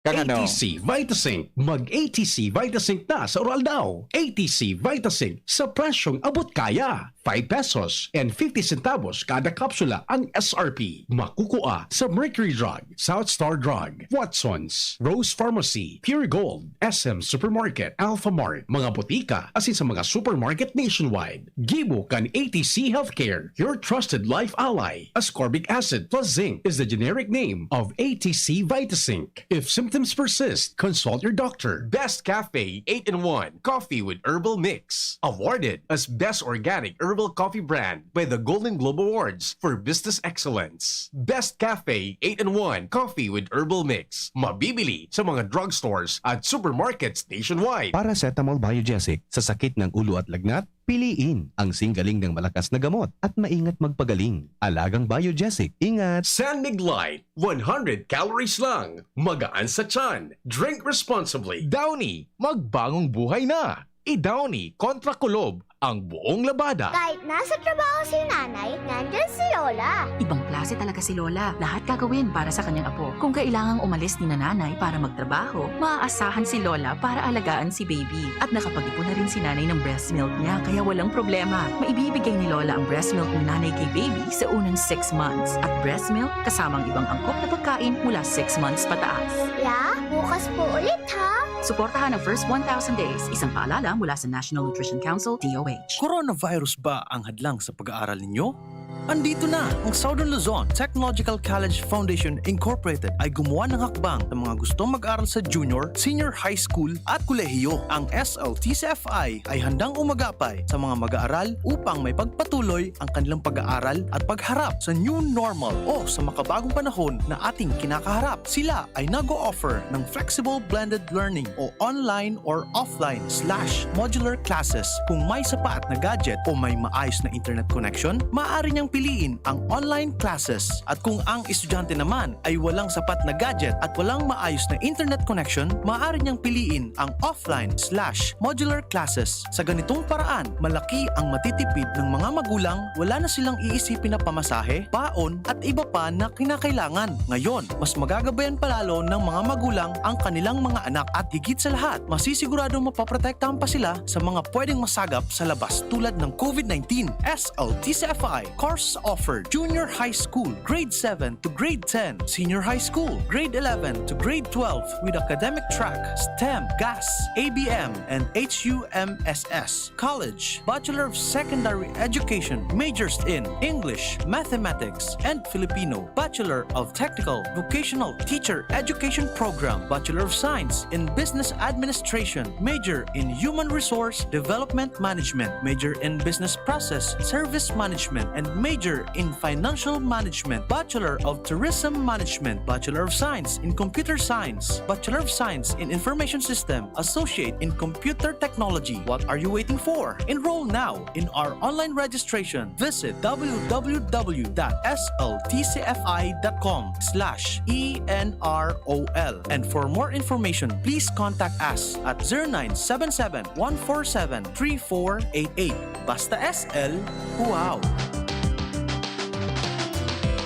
Kan ano? A T C Vitasync. Mag A T C Vitasync na sa Uraldaw. A T C Vitasync sa presyong abot kaya. Five pesos and fifty centavos kada kapsula ang S R P. Makukua sa Mercury Drug, South Star Drug, Watsons, Rose Pharmacy, Pure Gold, S M Supermarket, Alphamart, mga botika, asin sa mga supermarket nationwide. Gibo kan A T C Healthcare, your trusted life ally. Ascorbic acid plus zinc is the generic name of A T C Vitasync. If symptoms persist, consult your doctor. Best Cafe eight-in-one Coffee with Herbal Mix. Awarded as Best Organic Herbal Coffee Brand by the Golden Globe Awards for Business Excellence. Best Cafe eight-in-one Coffee with Herbal Mix. Mabibili sa mga drugstores at supermarkets nationwide. Paracetamol Biogesic sa sakit ng ulo at lagnat, piliin ang singgaling ng malakas na gamot at maingat magpagaling. Alagang Biogesic, ingat! San Mig Light, one hundred calories lang. Magaan sa tiyan. Drink responsibly. Downy, magbagong buhay na. I-Downy kontra Kulob ang buong labada. Kahit nasa trabaho si nanay, nandyan si Lola. Ibang klase talaga si Lola. Lahat gagawin para sa kanyang apo. Kung kailangang umalis ni nanay para magtrabaho, maaasahan si Lola para alagaan si baby. At nakapag-ipon na rin si nanay ng breast milk niya, kaya walang problema. Maibibigay ni Lola ang breast milk ni nanay kay baby sa unang six months. At breast milk kasama ang ibang angkop na pagkain mula six months pataas. Ya, bukas po ulit ha. Suportahan ang first one thousand days. Isang paalala mula sa National Nutrition Council, D O H. Coronavirus ba ang hadlang sa pag-aaral ninyo? Andito na! Ang Southern Luzon Technological College Foundation Incorporated ay gumawa ng hakbang sa mga gustong mag-aral sa junior, senior high school at kolehiyo. Ang S L T C F I ay handang umagapay sa mga mag-aaral upang may pagpatuloy ang kanilang pag-aaral at pagharap sa new normal o sa makabagong panahon na ating kinakaharap. Sila ay nag-o-offer ng flexible blended learning o online or offline slash modular classes. Kung may sapat na gadget o may maayos na internet connection, maaari niyang piliin ang online classes. At kung ang estudyante naman ay walang sapat na gadget at walang maayos na internet connection, maaari niyang piliin ang offline slash modular classes. Sa ganitong paraan, malaki ang matitipid ng mga magulang, wala na silang iisipin na pamasahe, paon, at iba pa na kinakailangan. Ngayon, mas magagabayan palalo ng mga magulang ang kanilang mga anak at higit sa lahat, masisiguradong mapoprotektahan pa sila sa mga pwedeng masagap sa labas tulad ng COVID nineteen. S L T C F I course offered: Junior High School, Grade seven to Grade ten, Senior High School, Grade eleven to Grade twelve with academic track STEM, GAS, A B M, and H U M S S. College, Bachelor of Secondary Education, majors in English, Mathematics, and Filipino, Bachelor of Technical Vocational Teacher Education Program, Bachelor of Science in Business Administration, major in Human Resource Development Management, major in Business Process Service Management, and major in Financial Management, Bachelor of Tourism Management, Bachelor of Science in Computer Science, Bachelor of Science in Information System, Associate in Computer Technology. What are you waiting for? Enroll now in our online registration. Visit w w w dot s l t c f i dot com slash e n r o l. And for more information, please contact us at zero nine seven seven, one four seven, three four eight eight. Basta S L, wow!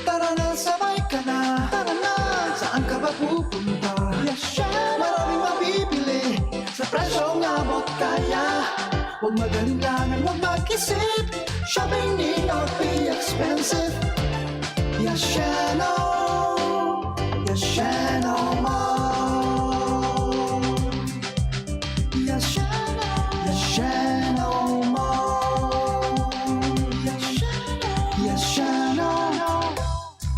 Tara na, sabay ka na. Tara na, saan ka ba pupunta? Yes, siya. Maraming mabibili sa presyong abot kaya. Huwag mag-alinlangan, huwag mag-isip. Shopping need not be expensive. Yes, siya, no. Yes, siya, no more. Yes, siya, no. Yes, siya, no more. Yes, siya, no. Yes, siya, no.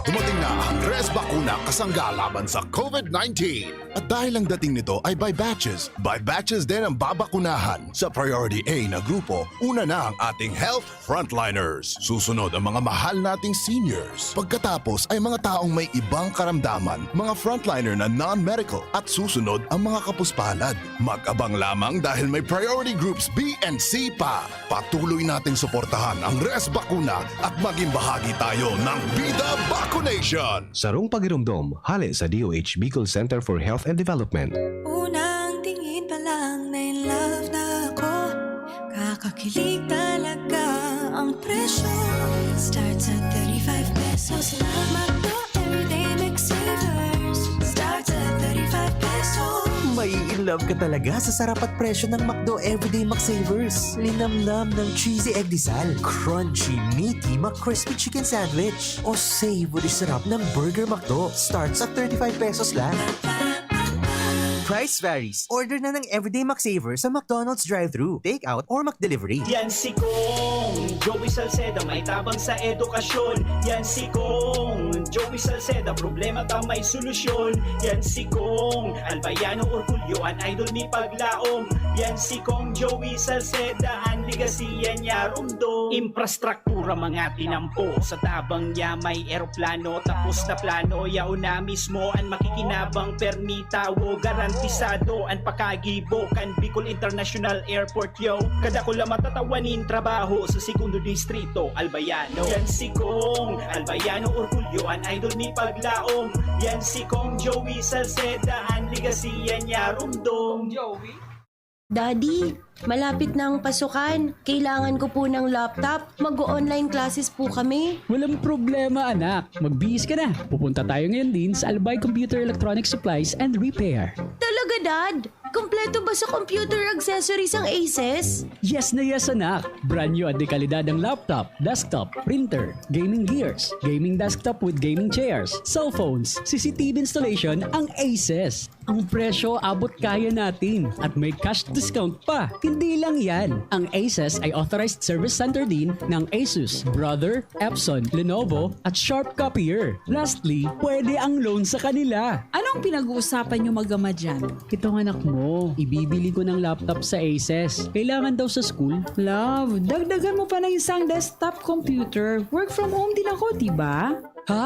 Dumating na ang Res Bakuna kasangga laban sa COVID nineteen. At dahil ang dating nito ay by batches, by batches din ang babakunahan. Sa Priority A na grupo, una na ang ating health frontliners. Susunod ang mga mahal nating seniors. Pagkatapos ay mga taong may ibang karamdaman, mga frontliner na non-medical. At susunod ang mga kapuspalad. Mag-abang lamang dahil may priority groups B and C pa. Patuloy nating suportahan ang Res Bakuna at maging bahagi tayo ng Bida Vacunation! Sarong pagiromdom, hale sa D O H Bicol Center for Health and Development. Unang tingin pa lang na in love na ako. Kakakilig talaga ang presyo. Starts at thirty-five pesos lang. McDo Everyday McSavers. Starts at thirty-five pesos. Mai-in love ka talaga sa sarap at presyo ng McDo Everyday McSavers. Linamnam ng cheesy egg disal, crunchy, meaty McCrispy Chicken Sandwich, o savory sarap ng Burger McDo. Starts at thirty-five pesos lang. Price varies. Order na ng Everyday McSaver sa McDonald's drive-thru, take-out, or McDelivery. Yan si Kong Joey Salceda, may tabang sa edukasyon. Yan si Kong Joey Salceda, problema ta may solusyon. Yan si Kong Albayano Orgulyo, an idol mi paglaom. Yan si Kong Joey Salceda, an legacy yan niya rumdom. Infrastruktura mga tinampo, sa tabang niya may eroplano. Tapos na plano, yaon na mismo an makikinabang, permi tawo, garantisado an pakagibo kan Bicol International Airport, yo. Kadakula matatawa nin trabaho sa Segundo Distrito, Albayano. Yan si Kong Albayano Orgulyo, an idol mi paglaom. Yan si Kong Joey Salceda, an legacy yan niya rumdom. Joey? Daddy, malapit na ang pasukan. Kailangan ko po ng laptop. Mag-o-online classes po kami. Walang problema, anak. Magbihis ka na. Pupunta tayo ngayon din sa Albay Computer Electronic Supplies and Repair. Talaga, Dad? Kompleto ba sa computer accessories ang Aces? Yes na yes, anak. Brand new at dekalidad ang laptop, desktop, printer, gaming gears, gaming desktop with gaming chairs, cellphones, C C T V installation ang Aces. Ang presyo abot kaya natin at may cash discount pa. Hindi lang yan. Ang Aces ay authorized service center din ng Asus, Brother, Epson, Lenovo at Sharp Copier. Lastly, pwede ang loan sa kanila. Anong pinag-uusapan niyo mag-ama dyan? Itong anak mo, ibibili ko ng laptop sa Aces. Kailangan daw sa school. Love, dagdagan mo pa ng isang desktop computer. Work from home din ako, di ba? Ha?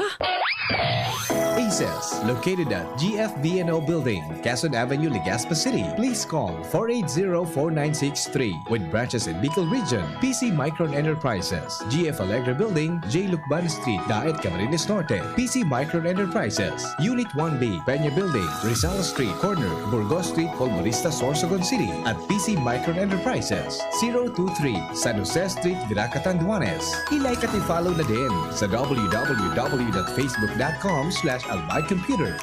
Aces, located at G F V N O Building, Quezon Avenue, Legazpi City. Please call four eight zero, four nine six three. With branches in Bicol Region, P C Micron Enterprises, G F Alegre Building, J Lucban Street, Daet, Camarines Norte. P C Micron Enterprises, Unit one B, Peña Building, Rizal Street, corner Burgos Street, Colmonista, Sorsogon City. At P C Micron Enterprises, zero two three, San Jose Street, Virac, Catanduanes. I-like at i-follow na din sa w w w dot facebook dot com slash albay computer.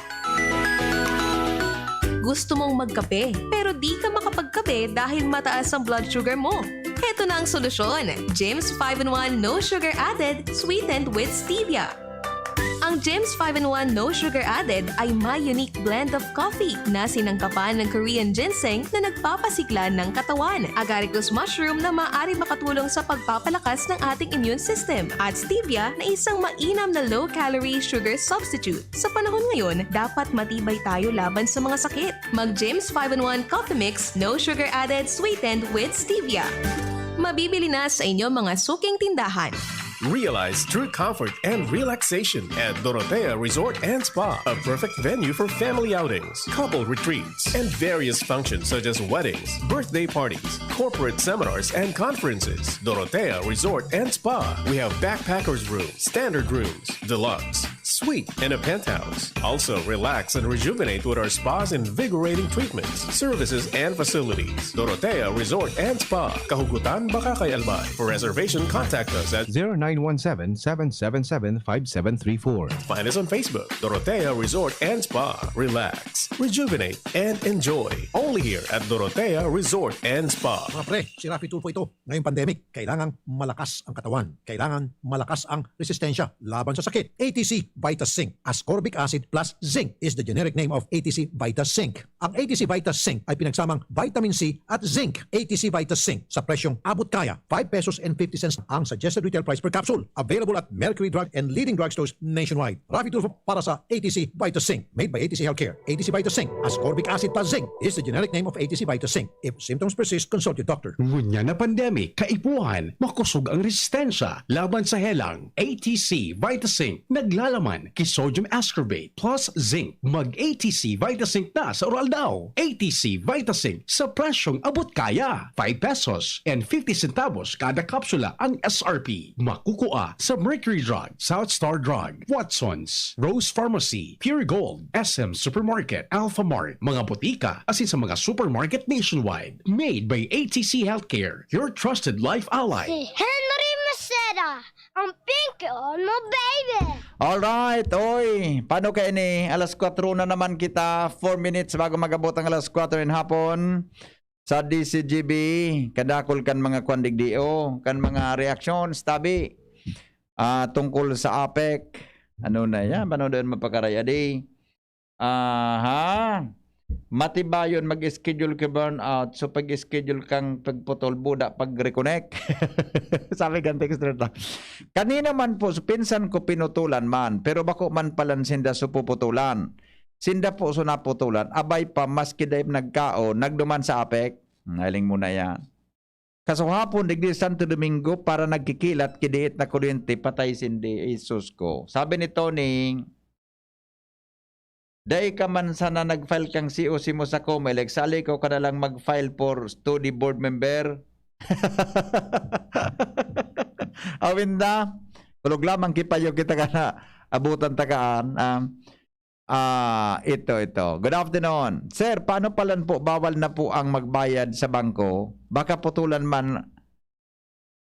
Gusto mong magkape, pero di ka makapagkape dahil mataas ang blood sugar mo? Heto na ang solusyon, James five in one No Sugar Added, sweetened with stevia. Ang James five in one No Sugar Added ay may unique blend of coffee na sinangkapan ng Korean ginseng na nagpapasigla ng katawan, agaricus mushroom na maaari makatulong sa pagpapalakas ng ating immune system, at stevia na isang mainam na low-calorie sugar substitute. Sa panahon ngayon, dapat matibay tayo laban sa mga sakit. Mag James five in one Coffee Mix, no sugar added, sweetened with stevia. Mabibili na sa inyong mga suking tindahan. Realize true comfort and relaxation at Dorotea Resort and Spa, a perfect venue for family outings, couple retreats, and various functions such as weddings, birthday parties, corporate seminars, and conferences. Dorotea Resort and Spa. We have backpackers room, standard rooms, deluxe, suite, and a penthouse. Also, relax and rejuvenate with our spa's invigorating treatments, services, and facilities. Dorotea Resort and Spa, Kahugutan, Bacacay, Albay. For reservation, contact us at zero nine one seven, seven seven seven, five seven three four. Find us on Facebook, Dorotea Resort and Spa. Relax, rejuvenate, and enjoy. Only here at Dorotea Resort and Spa. Mga pre, si Raffy Tulfo ito. Ngayong pandemic, kailangang malakas ang katawan. Kailangan malakas ang resistensya laban sa sakit. A T C Vita Zinc, ascorbic acid plus zinc is the generic name of A T C Vita Zinc. Ang A T C Vita Zinc ay pinagsamang vitamin C at zinc. A T C Vita Zinc sa presyong abot kaya, five pesos and fifty cents ang suggested retail price per capsule. Available at Mercury Drug and leading drugstores nationwide. Raffy Tulfo para sa A T C Vita Zinc. Made by A T C Healthcare. A T C Vita Zinc, ascorbic acid plus zinc is the generic name of A T C Vita Zinc. If symptoms persist, consult your doctor. Ngunyan na pandemic, kaipuhan, makosog ang resistensya laban sa helang. A T C Vitazinc, naglalaman ki sodium ascorbate plus zinc. Mag A T C Vitazinc na sa Oral Daw. A T C Vitazinc sa presyong abot kaya. Five pesos and fifty centavos kada kapsula ang S R P. Makukua sa Mercury Drug, South Star Drug, Watsons, Rose Pharmacy, Pure Gold, S M Supermarket, Alpha Mart, mga botika, asin sa mga supermarket nationwide. Made by A T C Healthcare, your trusted life ally. Si Henry Maceda, ang pinky on mo, baby! Alright, oy, paano ka ini? Alas kwatro na naman kita, four minutes bago mag-abot ang alas kwatro in hapon. Sa D C G B, kadakol kan mga kwan digdi, o, kan mga reactions, tabi. Ah, tungkol sa APEC, ano na yan? Paano doon mapakaraya di? Aha. Matibayon, mag-schedule ka burnout. So, pag-schedule kang pagputol, buda, pag-reconnect. Sabi kan texter ta. Kanina man po, pinsan ko pinutulan man, pero bako man palan sinda so puputulan. Sinda po so naputulan, abay pa, maski dai nagkaon, nagduman sa APEC. Nailing mo na yan. Kaso hapon, digdi Santo Domingo, para nagkikilat, kidiit na kuryente, patay sindi, Jesus ko. Sabi ni Tony, dai ka man sana nag-file kang C O C mo sa Comelec, sali ko ka na lang mag-file for study board member. Awinda, kulog lamang kipayo kita ka na abutan takaan. Um, Ah, ito, ito. Good afternoon. Sir, paano palan po, bawal na po ang magbayad sa bangko? Baka putulan man.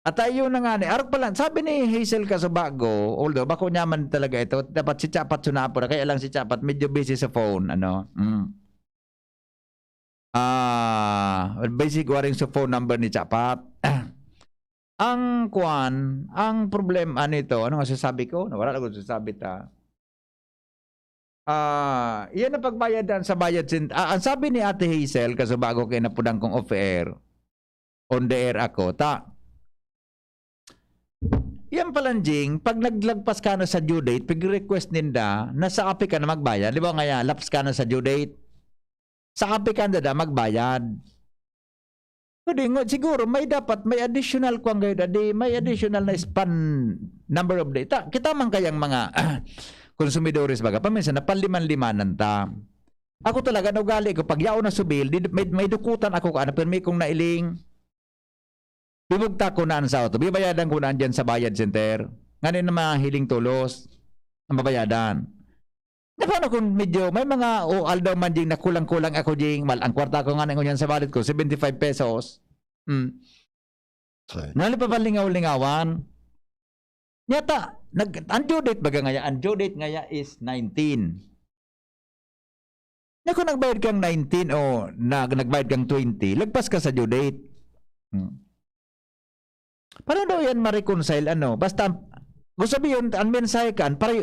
At ayun na nga ni, arog pa lang, sabi ni Hazel Casubago, although bako niya man talaga ito, dapat si Chapat sunapon na, kaya lang si Chapat medyo busy sa phone, ano. Mm. Ah, basic waring sa phone number ni Chapat. Ang kwan, ang problema nito, ano nga sasabi ko? Nawala na ako sasabi ta. Ah, iyan ang pagbayad daan sa bayad sin-, ah, ang sabi ni Ate Hazel, kaso bago kayo napunan kong off-air, on the air ako, ta, yan palanjing, pag naglagpas ka na sa due date, pag-request ninda, na sa api ka na magbayad. Di ba nga yan, laps ka na sa due date? Sa api ka na da magbayad. Pwede nga, siguro, may dapat, may additional kwan kayo, dadi, may additional na span number of day. Ta, kita man kayang mga konsumidores, baga, paminsan, na panliman-limanan ta. Ako talaga, naugali ko, pag yaon na subil, di, may, may dukutan ako, ano, pirmi kong nailing. Bibugtak ko na an sa auto. Bibayadan ko na an diyan sa bayad center. Ngayon na mga hiling tolos, ang babayadan. Na paano kung medyo may mga, o, aldaw man ding nakulang-kulang ako ding, mal-, ang kwarta ko nga na ngunyan sa wallet ko, seventy-five pesos. Hmm. Sorry. Nali pa ba lingaw-lingawan? Nyata, nag-, ang due date baga ngaya? Ang due date ngaya is nineteen. Na kung nagbayad kang nineteen o na, nagbayad kang twenty, lagpas ka sa due date. Hmm. Paano daw yan ma-reconcile, ano? Basta, gusto sabihin, ang mensahe kan, para,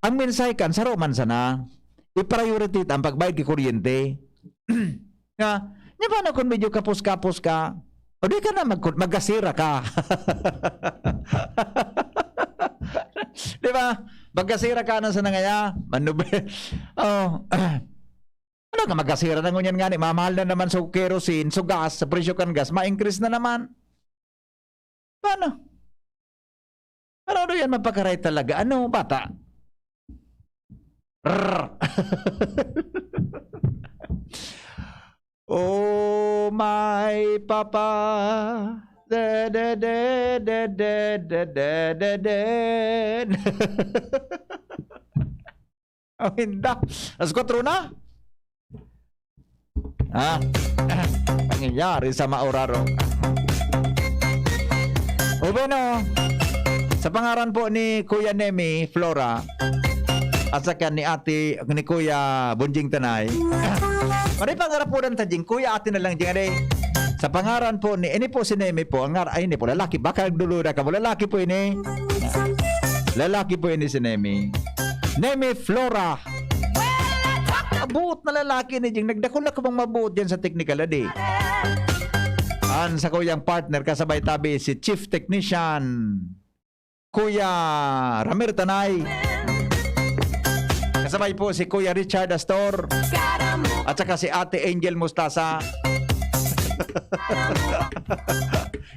ang mensahe kan, saro man sana, i-priority ta ang pagbayad ki kuryente. Nga, di ba na kung medyo kapos-kapos ka, o di ka na mag-, magkasira ka. Di ba? Magkasira ka na sa nangaya, manube-, oh, ano ka, magkasira na ngunyan nga ni, mamahal na naman sa kerosene, sa gas, sa presyo kan gas, ma-increase na naman. Paano? Paano daw yan mapakaray talaga? Ano, bata? Rrr. Oh, my papa. Da, da, da. Alas kwatro na? Ha? Nangyayari sa mauraro. O bueno, sa pangaran po ni Kuya Nemi Flora, at saka ni Ate, ni Kuya Bonjing Tanay, pare pangarapudan ta jing, Kuya Ate na lang jing, ade. Sa pangaran po ni, ini po si Nemi po, ang ngar-, ay, ini po, lalaki, baka nagdulura ka mo, lalaki po ini. Lalaki po ini si Nemi. Nemi Flora. Mabuot na lalaki ni jing. Nagdakula ka bang mabuot dyan sa technical, adi? An sa kuyang partner, kasabay tabi si Chief Technician, Kuya Ramir Tanay. Kasabay po si Kuya Richard Astor. At saka si Ate Angel Mustasa.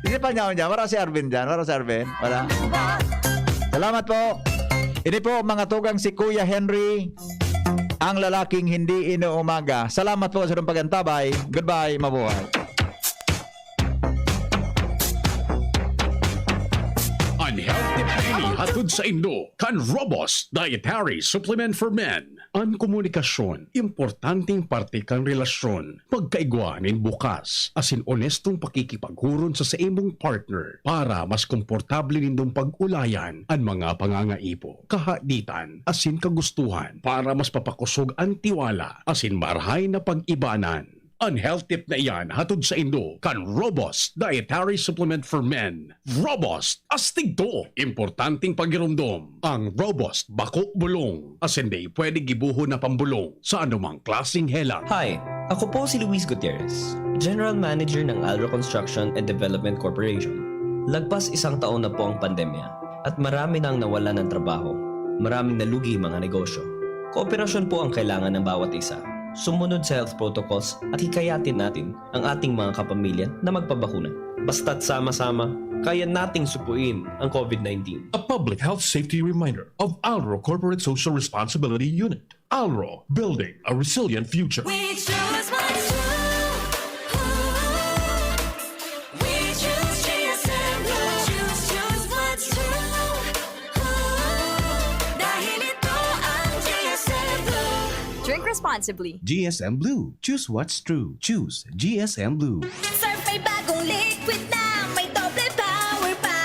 Isipan niya, niya. Wala si Arvin dyan. Wala si Arvin. Wala. Salamat po. Ini po, mga tugang, si Kuya Henry, ang lalaking hindi inuumaga. Salamat po sa inyong pag-antabay. Goodbye. Mabuhay. An health tip na ini hatod saindo kan Robust Dietary Supplement for Men. An komunikasyon, importanteng parte kan relasyon. Pagkaigwa nin bukas asin onestong pakikipaghuron sa saimong partner para mas komportable nindong pag-ulayan an mga pangangaipo, kahaditan, asin kagustuhan para mas papakosog an tiwala asin marahay na pag-ibanan. An health tip na iyan hatod saindo kan Robust Dietary Supplement for Men. Robust, astig to! Importanteng pagiromdom. Ang Robust bako bulong, asin dai pwede gibohon na pambolong sa anumang klaseng helang. Hi, ako po si Luis Gutierrez, General Manager ng Alro Construction and Development Corporation. Lagpas isang taon na po ang pandemya at marami nang nawalan ng trabaho. Maraming nalugi mga negosyo. Kooperasyon po ang kailangan ng bawat isa. Sumunod sa health protocols at hikayatin natin ang ating mga kapamilya na magpabakuna. Basta't sama-sama, kaya nating supuin ang covid nineteen. A public health safety reminder of Alro Corporate Social Responsibility Unit. Alro, building a resilient future. We choose what's true. We choose G S M Blue. Choose, choose what's true. Dahil ito ang G S M Blue. responsibly. G S M Blue. Choose what's true. Choose G S M Blue. Surf may bagong liquid na, may doble power pa.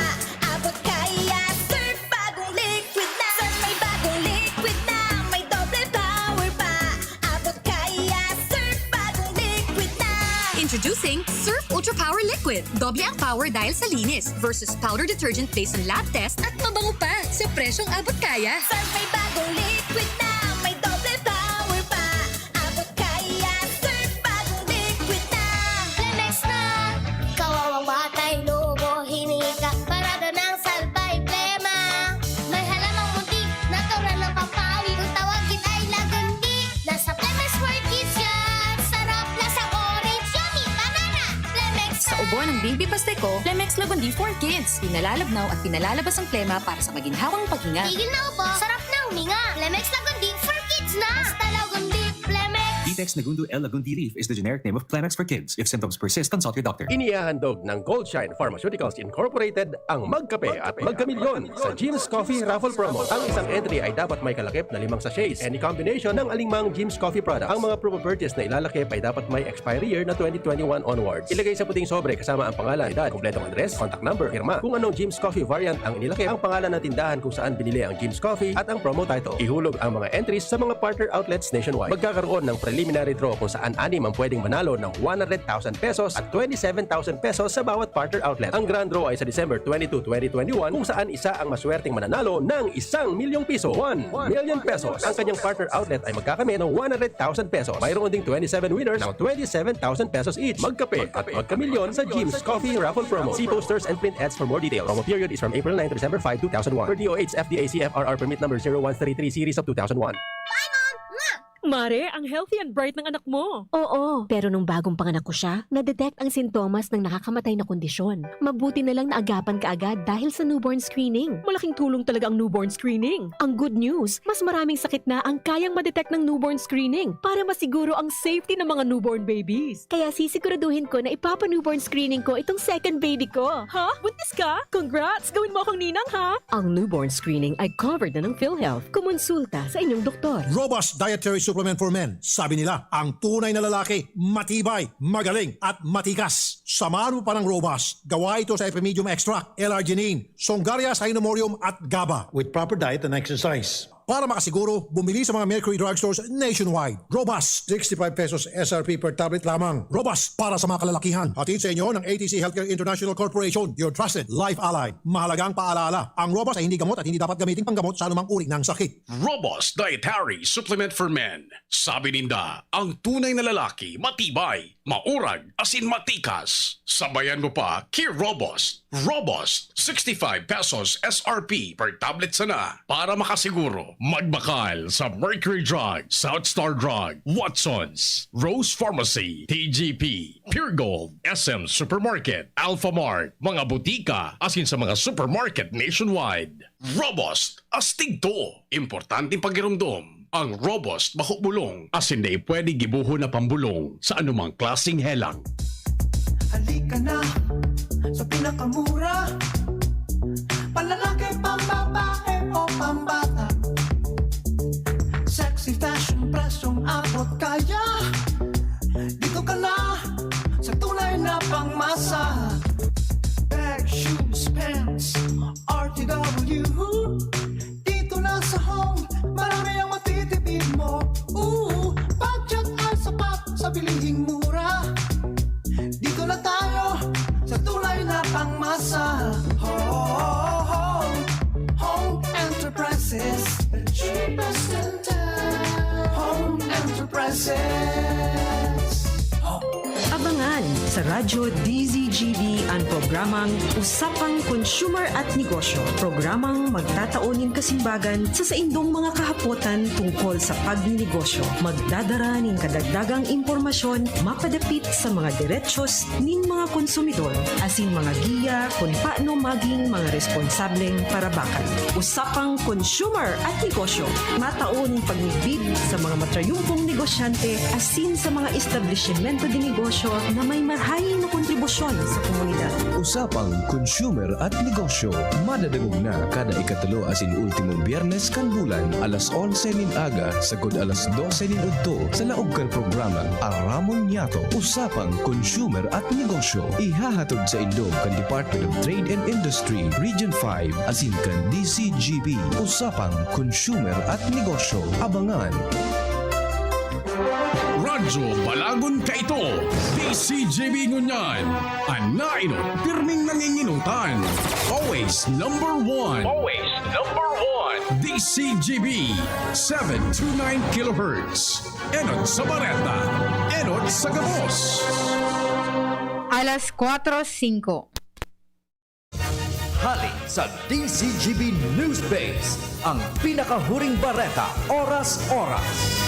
Abot kaya, Surf bagong liquid na. Surf may bagong liquid na, may doble power pa. Abot kaya, Surf bagong liquid na. Introducing Surf Ultra Power Liquid. Doble ang power dahil sa linis versus powder detergent based on lab test at mabango pa sa presyong abot kaya. Surf may bagong liquid na, may doble power pa. Abot kaya, Surf bagong liquid na. Plemex na, kawawang batay, lobo, hinika, parada ng salbay, plema. May halamang munti, natural na pampawi. Kung tawagin ay lagundi, nasa Plemex for Kids yan. Sarap, lasang orange, yummy, banana. Plemex. Sa ubo ng Baby Pasteco, Plemex Lagundi for Kids. Pinalalabnaw at pinalalabas ang plema para sa maginhawang paghinga. Tigil na ubo, sarap na huminga. Plemex Lagundi for Kids na. Basta Lagundi, Plemex. Vitex Negundo L Lagundi Leaf is the generic name of Plemex for Kids. If symptoms persist, consult your doctor. Inihahandog ng Goldshine Pharmaceuticals Incorporated ang Magkape at Magkamilyon sa Jim's Coffee Raffle Promo. Ang isang entry ay dapat may kalakip na limang sachets, any combination ng alingmang Jim's Coffee product. Ang mga promo purchase na ilalakip ay dapat may expiry year na twenty twenty-one onwards. Ilagay sa puting sobre kasama ang pangalan, edad, kompletong address, contact number, pirma. Kung anong Jim's Coffee variant ang inilakip, ang pangalan ng tindahan kung saan binili ang Jim's Coffee at ang promo title. Ihulog ang mga entries sa mga partner outlets nationwide. Magkakaroon ng preliminary draw kung saan anim ang pwedeng manalo ng one hundred thousand pesos at twenty-seven thousand pesos sa bawat partner outlet. Ang grand draw ay sa December twenty-two, twenty twenty-one, kung saan isa ang maswerteng mananalo ng isang milyong piso, one million pesos. Ang kanyang partner outlet ay magkakamit ng one hundred thousand pesos. Mayroon ding twenty-seven winners ng twenty-seven thousand pesos each. Magkape at magkamilyon sa Jim's Coffee Raffle Promo. See posters and print ads for more details. Promo period is from April nine to December five, two thousand one. Per D O H F D A C F R R permit number zero one three three series of two thousand one. Mare, ang healthy and bright ng anak mo. Oo, pero nung bagong panganak ko siya, na-detect ang sintomas ng nakakamatay na kondisyon. Mabuti na lang naagapan kaagad dahil sa newborn screening. Malaking tulong talaga ang newborn screening. Ang good news, mas maraming sakit na ang kayang ma-detect ng newborn screening para masiguro ang safety ng mga newborn babies. Kaya sisiguraduhin ko na ipapa-newborn screening ko itong second baby ko. Ha? Buntis ka? Congrats! Gawin mo akong ninang, ha? Ang newborn screening ay covered na ng PhilHealth. Kumonsulta sa inyong doktor. Robust Dietary Supplement for Men. Sabi nila, ang tunay na lalaki, matibay, magaling, at matikas. Samahan mo pa ng Robust. Gawa ito sa Epimedium Extract, L-arginine, Songaria Cynomorium, at GABA. With proper diet and exercise. Para makasiguro, bumili sa mga Mercury Drugstores nationwide. Robust, sixty-five pesos S R P per tablet lamang. Robust, para sa mga kalalakihan. Hatid sa inyo ng A T C Healthcare International Corporation, your trusted life ally. Mahalagang paalaala, ang Robust ay hindi gamot at hindi dapat gamitin panggamot sa anumang uri ng sakit. Robust Dietary Supplement for Men. Sabi ninda, ang tunay na lalaki, matibay, maurag, asin matikas. Sabayan mo pa ki Robust. Robust, sixty-five pesos S R P per tablet sana. Para makasiguro, magbakal sa Mercury Drug, South Star Drug, Watsons, Rose Pharmacy, T G P, Pure Gold, S M Supermarket, Alphamart, mga butika, asin sa mga supermarket nationwide. Robust, astig to. Importanteng pagiromdom. Ang Robust, bako bulong, asin dai pwede gibohon na pambulong sa anumang klaseng helang. Halika na sa pinakamura. Panlalaki, pambabae o pambata. Sexy fashion, presyong abot kaya. Dito ka na sa tunay na pangmasa. Bag, shoes, pants, R T W. Dito na sa Home, marami ang matitipid mo. Ooh, budget ay sapat sa bilihing mura. Dito na tayo sa tunay na pangmasa. Home, Home Enterprises, the cheapest in town. Home Enterprises. Home. Abangan sa Radyo D Z G B an programang Usapang Consumer at Negosyo, programang magtatao nin kasimbagan sa saindong mga kahapotan tungkol sa pagninegosyo. Magdadara nin kadagdagang impormasyon mapadapit sa mga derechos nin mga konsumidor, asin mga giya kun paano maging mga responsableng parabakan. Usapang Consumer at Negosyo, matao nin pagmidbid sa mga matrayumpong negosyante asin sa mga establisimento de negosyo na may marhay Dili na kontribusyon sa komunidad. Usapang Consumer at Negosyo. Madadangog na kada ikatulo asin ultimong Biyernes kan bulan, alas onse nin aga sagkod alas dose nin udto, sa laog kan programang Aramon Niyato, Usapang Consumer at Negosyo. Ihahatod saindo kan Department of Trade and Industry, Region five, asin kan D C G B. Usapang Consumer at Negosyo. Abangan! Radyo Balagon kaito, D C G B ngunyan, an nainot pirming nanginginotan. Always number one. Always number one. D C G B, seven two nine kilohertz. Enot sa bareta, enot sa gabos. Alas kwatro singko. Hali sa D C G B News Base, ang pinakahuring bareta, oras-oras.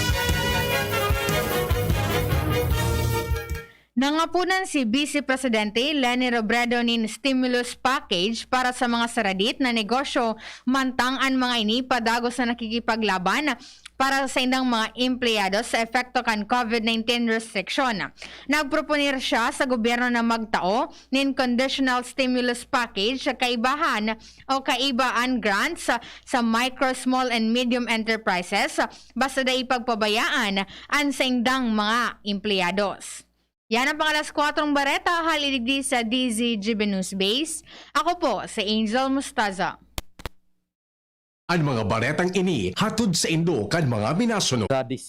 Nangapunan si Vice Presidente Leni Robredo nin stimulus package para sa mga saradit na negosyo, mantang an mga ini padagos na nakikipaglaban para sa saindang mga empleyado sa epekto kan COVID nineteen restriction. Nagproponer siya sa gobyerno na magtao nin conditional stimulus package sa kaibahan o kaibaan grants sa micro, small and medium enterprises, basta dai pagpabayaan an saindang mga empleyados. Yan ang pang alas kwatrong bareta, hali digdi sa D Z G B News Base. Ako po si Angel Mustaza. An mga baretang ini hatod saindo kan mga minasunod. Sa D C